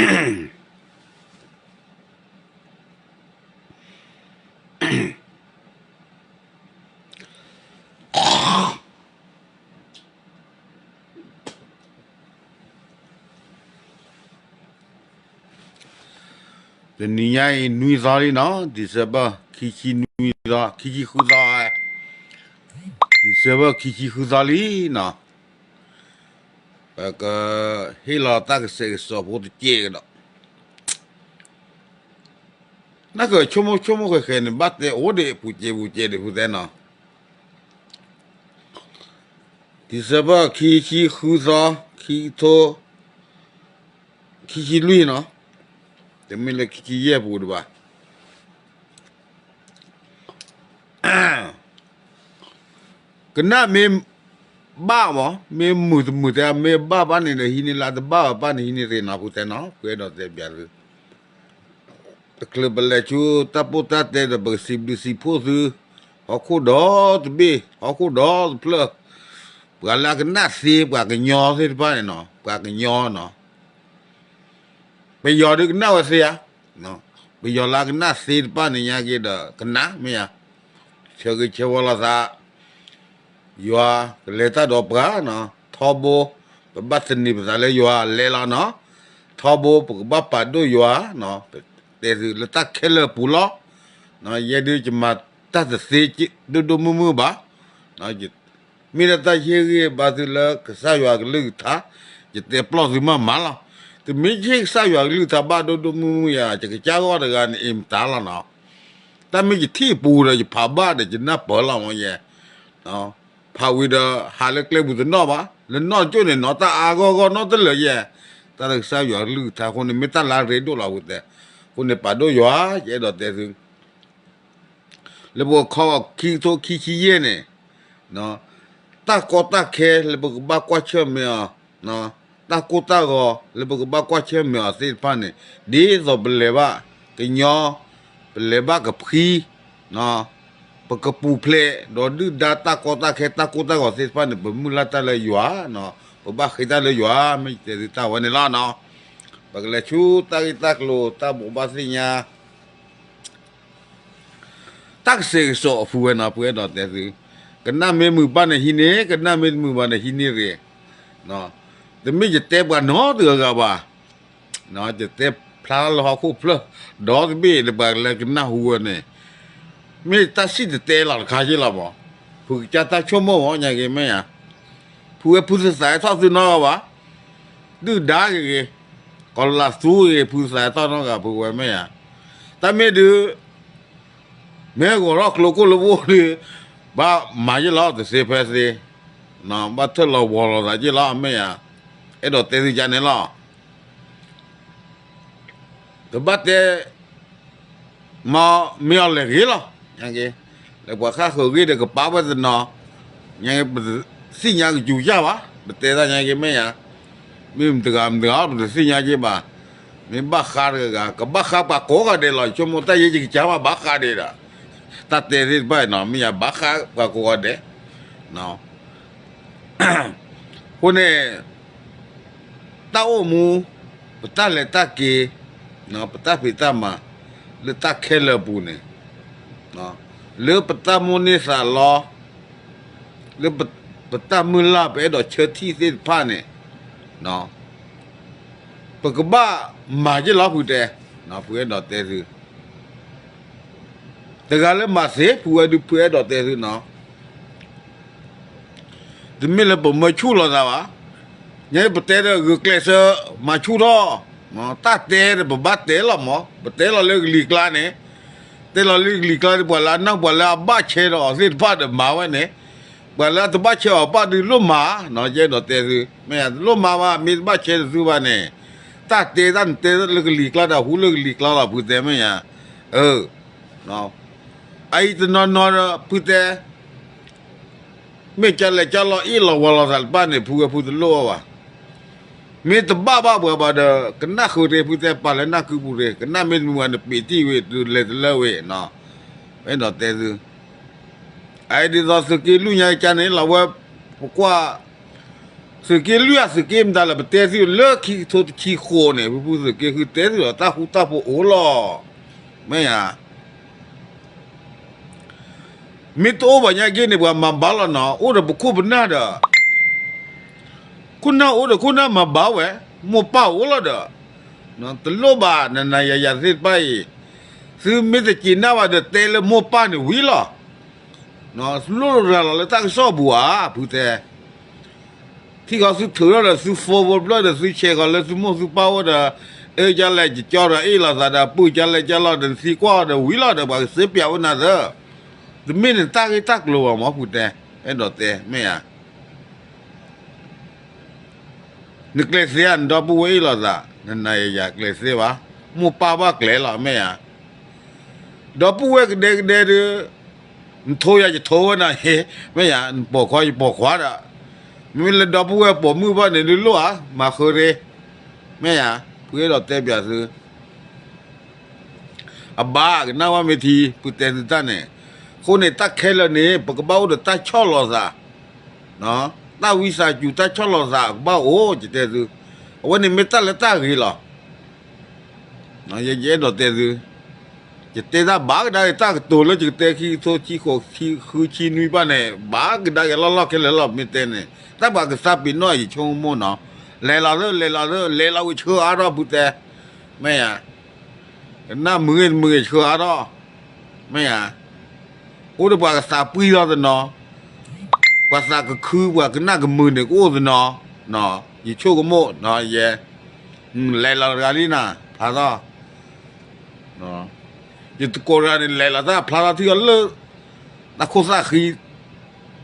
တနံၤညါအံၤ နွံသီလံနီၤ, December ခံဆံနွံသီ, ခံဆံဃုသီ, December ခံဆံဃုသီလံနီၤ. ပကဟ့ၣ်လီၤတၢ်ကစဲးကစီးဖိတကဲးကဒီး, နကဆိကမိၣ်ဆိကမိၣ်ဃဲးဃဲးန့ၣ် ဘၣ်တဲအိၣ်ဒံးပူၤစဲးပူၤစဲးဒံး ဖုတဲနီၤ. December ခံဆံဃုသီ, ခံထိ, ခံဆံလွံၢ်နီၤ, တမ့ၢ်လၢခံဆံယဲၢ်ပူၤဒံးဘၣ်. ကနၣ်မ့ၢ်ဘၣ်မး, မ့ၢ်မုာ်တမုာ်တဲ, မ့ၢ်ဘၣ်ဘၣ်န့ၣ်ဒီး ဟံးန့ၢ်လၢ, တဘၣ်ဘၣ်န့ၣ် ဟံးန့ၢ်သ့နီၤ ဖုတဲနီၤ, ဖုအဲၣ်ဒိးတဲပျးသု. တချုးပလဲၤဆူတၢ်ပိၢ်တၢ်တဲဒီး ပကစံးဘျုးစံးဖှိၣ်သု ဟီၣ်ခိၣ်ဒီတဘ့ၣ် ဟီၣ်ခိၣ်ဒီတဖျၢၣ်, ပှၤလၢအကနၣ်သ့ ပှၤကညီသ့ၣ်တဖၣ်န့ၣ်နီၤ, ပှၤကညီနီၤ. ပယီၤဒုးကနၣ်ဝဲသ့ဧါ, ပယီၤလၢအကနၣ်သ့တဖၣ်န့ၣ်ညါက့ၤဒီးကနၣ်မ့ၢ်ဧါ, ဆၢဂ့ၤဆၢဝါလိာ်သး ယွၤကလဲၤတၢ်ဒီးပှၤနီၤ, ထီဘိ ပဘၣ်သန့ၤပသးလၢယွၤလဲၤလီၤနီၤ, ထီဘိ ပကဘၣ်ပာ်ဒိၣ်ယွၤနီၤ, တဲသုလၢတၢ်ခဲလၢာ်ပူၤလီၤ. ယဲဒုးယမၤတၢ်တသ့ဒိၣ်ဒိၣ်မုၢ်မုၢ်ဘၣ်, မ့ၢ်ဒၣ်တၢ်ယဟ့ၣ်ဂံၢ်ဘါသုလၢကစၢ်ယွၤကလုၢ်ကထါ, ယတဲပျီၢ်သုမးမးလီၤ. တမ့ၢ်ယဟ့ၣ်ကစၢ်ယွၤကလုၢ်ကထါဘၣ်ဒိၣ်ဒိၣ်မုၢ်မုၢ်ယၤ ယကစၢ်ဂီၢ်တဂၤန့ၣ် အ့ၣ်မတၤလီၤနီၤ. တၢ်မ့ၢ်ယထံၣ်ပူၤဒီးယဖးဘၣ်ဒီးယနၢ်ပၢၢ်လီၤမးယဲ, ဖးဝံၤဒီးဟးလၢကျဲပူၤတနီၣ်ဘၣ်, လၢနီၣ်တကၠိၢ်န့ၣ်နီၤ တၢ်အါဂီၢ်ဂီၢ်နီတလၢာ်ယဲ, တၢ်လၢကစၢ်ယွၤကလုၢ်ကထါအဃိန့ၣ် မ့ၢ်တၢ်လၢအရ့ဒိၣ်လီၤအဃိတဲ, အဃိန့ၣ်ပာ်ဒိၣ်ယွၤ, ယအဲၣ်ဒိးတဲသု လၢပကခီခံကထိခံဆံယဲၢ်န့ၣ်, တၢ်ကီတၢ်ခဲလၢပကဘၣ်ကွၢ်ဆၢၣ်မဲာ်အီၤ, တၢ်ကိၢ်တၢ်ဂီၤလၢပကဘၣ်ကွၢ်ဆၢၣ်မဲာ်အီၤသ့ၣ်တဖၣ်န့ၣ်, ဒ်သိးပလဲၤဘၣ်ကညီ, ပလဲၤဘၣ်ကဖှံ, ပကပူၤဖျဲးဒီးဒုၣ်ဒါတၢ်ကီတၢ်ခဲတၢ်ကိၢ်တၢ်ဂီၤသ့ၣ်တဖၣ်န့ၣ် ပမုၢ်လၢ်တၢ်လၢယွၤ, ပဘၣ်ဃ့တၢ်လၢယွၤ, မ့ၢ်ယတဲသုတၢ်ဝဲန့ၣ်လီၤနီၤ. ပကလဲၤဆူတၢ်ဂ့ၢ်တၢ်ကျိၤတၢ်ဘိးဘၣ်သ့ၣ်ညါ တၢ်ကစဲးကစီးအဖုဝဲနီၤ ဖုအဲၣ်ဒိးတဲသု, ကနၣ်မ့ၢ်မုာ်ဘၣ်န့ၣ်ဟံးန့ၢ်, ကနၣ်မ့ၢ်တမုာ်ဘၣ်န့ၣ်ဟံးန့ၢ်ရ့ၣ်, တမ့ၢ်ယတဲပှၤနီတဂၤဂၤဘၣ်, ယတဲဖျါလၢဟီၣ်ခိၣ်ဖျၢၣ်, ဒီတဘ့ၣ်ဒီးပှၤလၢကနၢ်ဟူဝဲန့ၣ်, မ့ၢ်တၢ်စံၣ်တဲၤတဲလီၤတခါက့လီၤမး, ဖုကစၢ်တၢ်ဆိကမိၣ်မး ညါက့ၤမ့ၢ်ဧါ, ဖုဝဲဖုသသးထီၣ်သုနီတဂၤဘၣ်, ဒုၣ်ဒါဂ့ၤဂ့ၤ, ကီၤလၤသူဂ့ၤဂ့ၤ ဖုသသးထီၣ်နီတဂၤ ဖုဝဲမ့ၢ်ဧါ, တၢ်မ့ၢ်ဒုး မ့ၢ်ဂီၤထီၣ်ကျိကိၣ်လၢဘိၣ်ဒီး ဘၣ်မၤယ့ၢ်လီၤတသ့ဖဲသ့, ဘၣ်ထၢၣ်လီၤဝီၤလီၤသးယ့ၢ်လီၤ မ့ၢ်ဧါ, အဲၣ်ဒိးတဲသုကါန့ၣ်လီၤ. တဘၣ်တဲ မ့ၢ်အီၤလဲၤဂ့ၤလီၤ, ညါက့ၤ, လၢပှၤဃၣ်ဃုာ်ဂ့ၢ်ဒီးကပာ်ဝဲတနီၤ, ညါက့ၤ ပတသ့ၣ်ညါကစူၤယၢ်ဘၣ်, ပတဲတၢ်ညါက့ၤမ့ၢ်ဧါ, မ့ၢ်မတဂၤမတဂၤ ပတသ့ၣ်ညါက့ၤဘၣ်, မ့ၢ်ဘၣ်ဃးတဂၤဂၤ ကဘၣ်ဃးပှၤကိးဂၤဒဲးလီၤ, ဆိကမိၣ်တၢ်ယဲယကစၢ်ဘၣ် ဘၣ်ဃးဒဲးဒီး, တၢ်တဲသ့ၣ်တဖၣ်နီၤ မ့ၢ်ယၤဘၣ်ဃးပှၤကိးဂၤဒဲး အဃိန့ၣ် တၢ်အိၣ်မူ ပတၢ်လဲၤတၢ်က့ၤ ပတၢ်ဖံးတၢ်မၤ လၢတၢ်ခဲလၢာ်အပူၤန့ၣ် လၢပတၢ်မိၣ်န့ၢ်သးလီ လၢပတၢ်မုၢ်လၢ် ပအဲၣ်ဒိးဆၢထံၣ်သ့ၣ်တဖၣ်န့ၣ် ပကဘၣ်မၤယ့ၢ်လီၤဖုတဲ, ဖုအဲၣ်ဒိးတဲသု တဂၤလၢမၤသ့ ဖုဝဲဒုး ဖုအဲၣ်ဒိးတဲသုနီၤ, တမ့ၢ်လၢပမၢဆူၣ်လိာ်သးဘၣ်, ညါပတဲဒီးဂုာ်ကျဲးစၢးမၤဆူၣ်ထီၣ်, တၢ်တဲဒီးပဘၣ်တဲလီၤမး, ပတဲလီၤလၢကလံၤကျါန့ၣ်, တဲလီၤလၢကလံၤကျါဒီး ပှၤလၢအနၢ်ပှၤလၢအဘၣ်ဆဲဒီးအီၤသ့ၣ်တဖၣ်ဒီးမၤဝဲန့ၣ်, ပှၤလၢအတဘၣ်ဆဲအီၤဘၣ်ဒုးလိၣ်မၤ, ယအဲၣ်ဒိးတဲသု, မ့ၢ်တလိၣ်မၤဘၣ် မ့ၢ်တဘၣ်ဆဲတသုဘၣ်န့ၣ်, တၢ်တဲတၢ်နတဲလၢကလံၤကျါဒီး ဟူလၢကလံၤကျါလီၤ ဖုတဲမ့ၢ်ဧါ, အအံၤတနီၤနီၤဒီး ဖုတဲ မ့ၢ်ကလဲၤကလီၤအ့ၣ်လီၤဝီၤလီၤသးတဖၣ်န့ၣ် ဖုဝဲဖုတလိၣ်အီၤဘၣ်, မ့ၢ်တဘၣ်ဘၣ်ပှၤဘၣ်ဒီး ကနၣ်ဃုာ်တ့ၢ် ဖုတဲပာ်လၢနၢ်ကုပူၤတ့ၢ် ကနၣ်မ့ၢ်တမုာ်ဘၣ်န့ၣ် ပ့းတံၢ်ဝံၤ တုၤလဲၤတလၢဝံၤနီၤ, အဲၣ်ဒိးတဲသု အအံၤဒ်သိးသုးက့လွံၢ်ညါကန့ၣ် လီၤဝဲ ပကွၢ် သုးက့လွံၢ်အသုးက့မတၤလၢပတဲသုလၢခံကထိတဆံဃိးန့ၣ် ဖုဖုသုးက့ဃုတဲသုဒီးတၢ်ဃူတၢ်ဖိးအိၣ်လီၤ. မ့ၢ်ဧါ. မ့ၢ်တအိၣ်ဘၣ်ညါက့န့ၣ် ပှၤမၤဘၣ်လီၤနီၤ, အိၣ်ဒီးပခိၣ်ပနၢ်ဒီး ခိၣ်နၢ်အိၣ်ဒီးခိၣ်နၢ်မၤဘၣ်ဝဲ, မိၢ်ပၢ်အိၣ်လီၤဒီး တလိၣ်ဘၣ် နၤနၤယၤယၤသ့ၣ်တဖၣ်အံၤ, သုမ့ၢ်တစံးနၢ်ဘၣ်ဒီးတဲလၢမိၢ်ပၢ်န့ၣ်ဝံၤလီၤ. လိၣ်ရၤလီၤလၢတၢ်ကစီၣ်ပူၤဧါ ဖုတဲ ထံၣ်ဃီသုထုးထီၣ်ဒီးသု forward ဘျီဒီးသု share ဃီလၢသုမိၢ်သုပၢ်အိၣ်ဒီး အၢ ကလဲၣ်ကကၠီဒီးအ့ၣ်လိာ်သးဒီးပုၢ်ကလဲၣ်ကလဲၣ်ဒီးနသံကွၢ်အီၤဒီးဝံၤလီၤဒီး ပှၤကစ့ပၠးဝဲနၤသၢ, တမ့ၢ်နတၢ်ဂ့ၢ်တၢ်ကျိၤဘၣ်မၢ် ဖုတဲ, အဲၣ်ဒိးတဲ မ့ၢ်ဧါ. နကျဲးစ့ဧါ နဒီပုၢ်ဝဲၢ်အ့ၣ်လိာ်သး, နနၤယၤယၤကျဲးစ့ဘၣ်, မိၢ်ပၢ်ဘၣ်ကျဲလီၤ မ့ၢ်ဧါ. ဒီပုၢ်ဝဲၢ်ကဒဲကဒဲဒီး နထိယၤယထိဝဲနၤ, မ့ၢ်ဧါ, နပိာ်ခွါယပိာ်ခွါဒီး, မ့မ့ၢ်လၢဒီပုၢ်ဝဲၢ်ပိာ်မုၣ်ဘၣ်န့ၣ် ဒုးလိၣ်ဧါ, မၤဃၢရ့, မ့ၢ်ဧါ, ဖုအဲၣ်ဒိးတဲပၠးသု အဘၣ်ကနၣ်ဝဲမ့ၢ်ထံ ဖုတဲသုတၢ်န့ၣ်, အဃိန့ၣ် တၢ်ခဲလၢာ်န့ၣ် ပကဘၣ်အိၣ်ဒီးတၢ်ဆီၣ်လီၤသး, တၢ်ဝံသးစူၤ တၢ်ဆီၣ်လီၤသးကဘၣ်အိၣ် ယတဲသု, အဝဲန့ၣ်မ့ၢ်တၢ်လၢတၢ်ဂ့ၤလီၤ. ယအဲၣ်ဒိးတဲသု, ယတဲတၢ်ဘၣ်ကဒါက့ၤ တၢ်ကတိၤလၢယကတဲခံကထိခံဃိး ခံဃုခံနွံဘၣ်န့ၣ် ဘၣ်ကဒါက့ၤလီၢ်လီၢ်ခဲလၢာ်လီၤ မ့ၢ်တဲန့ၣ် တၢ်ပှၤကသးပ့ၤနီၣ်ယဆိကမိၣ်နီၤ, လဲၤလီၤလၢ လဲၤလီၤလၢ လဲၤလီၤဝံၤဆှၢအါထီၣ် ဖုတဲ, မ့ၢ်ဧါ, ကနၣ်မုာ်ဂ့ၤတမုာ်ဂ့ၤဆှၢအါထီၣ်, မ့ၢ်ဧါ, အိၣ်ဒီးပှၤကသးပှံၢ်ထီၣ်တနီၤ, ပှၤသးကခု ပှၤကနၣ်ကမုာ်န့ၣ်ကအိၣ်တနီၤ, ယဆိကမိၣ်နီၤ ယဲ လဲၤလီၤတဂၤလံနၤ ဖျါထီၣ်, ယတကိးတဂၤန့ၣ် လဲၤလီၤတၢ်ဖျါထီၣ်ထံၣ်အီၤလၢ တၢ်ခိၣ်သၣ်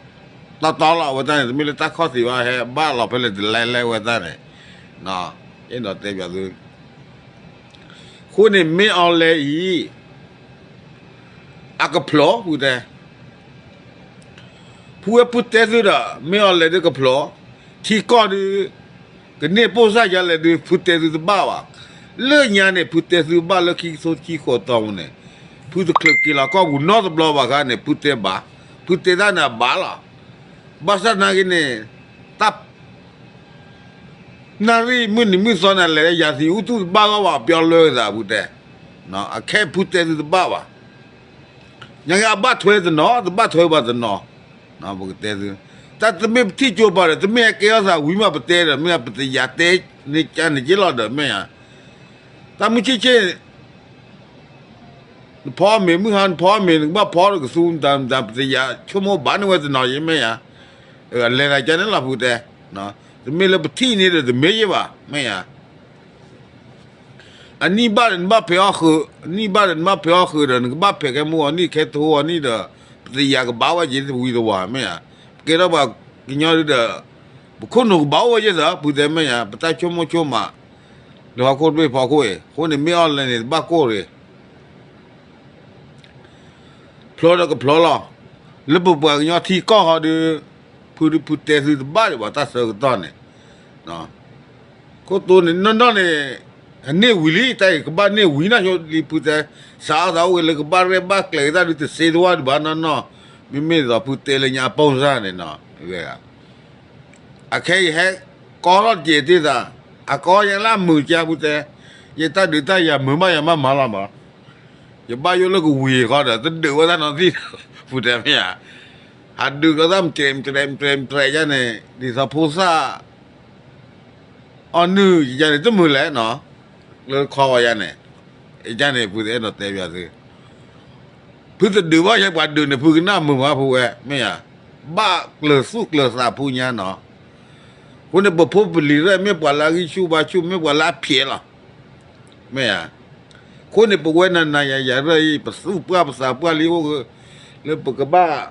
ဃံ တီတီလီၤ အဝဲတၢ်န့ၣ် တမ့ၢ်လၢတၢ်ခီၣ်သံးဘၣ် ဟဲဘၣ်လီၤဖဲလဲၣ်တလဲလဲၣ်ဝဲတၢ်န့ၣ်, အဲၣ်ဒိးတဲပၠးသု, အဃိန့ၣ် မ့ၢ်အီၤလဲၤအံၤ အကဖျိ ဖုတဲ ဖုဝဲဖုတဲသုဒီး မ့ၢ်အီၤလဲၤဒုးကဖျိ, ထံကီၢ်ဒုး ကန့ၢ်ပိၢ်စၢ်ယါလဲၣ်ဒုး ဖုတဲသုတဘၣ်ဘၣ်. လၢညါန့ၣ် ဖုတဲသုဘၣ်လၢခံကထိခံဃိးတီၤပူၤန့ၣ်, ဖုတချုးက့ၤလီၤကီၢ်ပူၤနီတဘျီဘၣ်ခါန့ၣ် ဖုတဲဘၣ်, ဖုတဲတၢ်န့ၣ်အဘၣ်လီၤ. ဘၣ်ဆၣ်နာ်က့န့ၣ် တၢ် နၣ်ရံၣ်မုၢ်နံၤမုၢ်သီန့ၣ် လဲၤလၢယၤသံးအူတူၢ်တဘၣ်ဂီၢ်ဘၣ် ပျီလၢသး ဖုတဲ, အခဲဖုတဲသုတဘၣ်ဘၣ်. ညါက့အဘၣ်ထွဲတနီၤ တဘၣ်ထွဲဘၣ်တနီၤ, ပကတဲသု, တၢ်တမ့ၢ်ပထံၣ်ကၠိပၤဒီး တမ့ၢ်အကဲထီၣ်သးဝံၤမးပတဲဒီး မ့ၢ်ပတယၤတဲန့ၣ်ကန့ၣ်က့လီၤဒီး မ့ၢ်ဧါ, တၢ်မုၢ်ဆ့ၣ်ဆ့ၣ် နဖီမ့ၤမုၢ်ဟါ နဖီမ့ၤ နကဘၣ်ဖီဒီးကသူမတၤမတၤ ပတယၤဆိကမိၣ်ဘၣ်န့ၢ်ဝဲတနီၤယဲ မ့ၢ်ဧါ, လဲၤသးကန့ၣ်လီၤ ဖုတဲ, တမ့ၢ်လၢပထံၣ်န့ၣ်ဒီးတမ့ၢ်ယဲဘၣ် မ့ၢ်ဧါ. အနံၣ်ဘၣ်ဒီးနဘၣ်ဖဲးအီၣ်ဃုာ်, အနံၣ်ဘၣ်ဒီးနဘၣ်ဖဲးအီၣ်ဃုာ်ဒီး နကဘၣ်ဖဲးခဲမုၢ်အီၤနံၣ် ခဲထိအီၤနံၣ်ဒီး ပတယၤကဘၣ်ဝဲက့ၤတဝံၤတဝါ မ့ၢ်ဧါ, ပကဲထီၣ်ပှၤကညီဒုဒီး ပခိၣ်နူာ်ကဘၣ်အိၣ်ဝဲယဲသး ဖုတဲ မ့ၢ်ဧါ, ပတၢ်ဆိကမိၣ်ဆိကမး လၢဟီၣ်ခိၣ်တဘ့ၣ်ဖီခိၣ်အံၤ အဃိန့ၣ်မ့ၢ်အီၤလဲၤန့ၣ် တဘၣ်ကိၢ်ရ့ၣ် ဖျိဒီးကဖျိလီၤ. လၢပပှၤကညီထံကီၢ်ဟီဒုး ဖုဒုးဖုတဲသုတဘၣ်ဒံးဘၣ် တၢ်ဆၢကတီၢ်န့ၣ်, ခိၣ်တိန့ၣ် နီၢ်နီၢ်န့ၣ် အန့ၢ်ဝံၤလံ တၢ်အံၤကဘၣ်န့ၢ်ဝံၤနီၢ်ဆိလံ ဖုတဲ, စးထီၣ်သးအိၣ်ဝဲလၢကဘၣ်ရဲၣ်ဘၣ်ကျဲၤက့ၤတၢ်ဒုး တစ့တဝၢ်ဒံးဘၣ်နီၢ်နီၢ်, မ့မ့ၢ်သိးဖုတဲလၢညါအပိၢ်စၢ်န့ၣ်နီၤ, အခဲအံၤဟဲကီထီၣ်တက့ၢ်သ့ၣ်သး, အကီယဲလၢမုာ်ကါ ဖုတဲ, ယတၢ်ဒုးတၢ်ယၤမုာ်ဘၣ်ယၤမးမးလီၤမး, ယဘၣ်ယိၣ်လၢကဝံၤဃီဒီး တဒုးဝဲတၢ်နီတံၢ်, ဖုတဲမ့ၢ်ဧါ, ဟးဒုးကီသၣ်မတြဲးမတြဲးမတြဲးမတြဲးယါန့ၣ် ဒ်သိးဖိသၣ် အီၣ်နုၢ်ယါန့ၣ် တမုာ်လဲၣ်နီၤ, လၢခီဝဲယါန့ၣ်, ယါန့ၣ် ဖုအဲၣ်ဒိးတဲပၠးသု ဖုတဒုးဘၣ်ယဲ ပှၤဒုးန့ၣ် ဖုကနၣ်မုာ်မး ဖုဝဲ မ့ၢ်ဧါ, ဘၣ်ကျၢၤသူၣ်ကျၢၤသးဖုညါနီၤ, အဃိန့ၣ် ပဖိပလံၤရဲၣ် မ့ၢ်ပှၤလၢအဂံၢ်ဆူၣ်ဘါဆူၣ် မ့ၢ်ပှၤလၢအဖျဲးလီၤ, မ့ၢ်ဧါ, အဃိန့ၣ် ပဝဲနၤနၤယၤယၤရဲၣ်အံၤ ပသူၣ်ပှၢ်ပသးပှၢ်လံအိၣ် လၢပကဘၣ်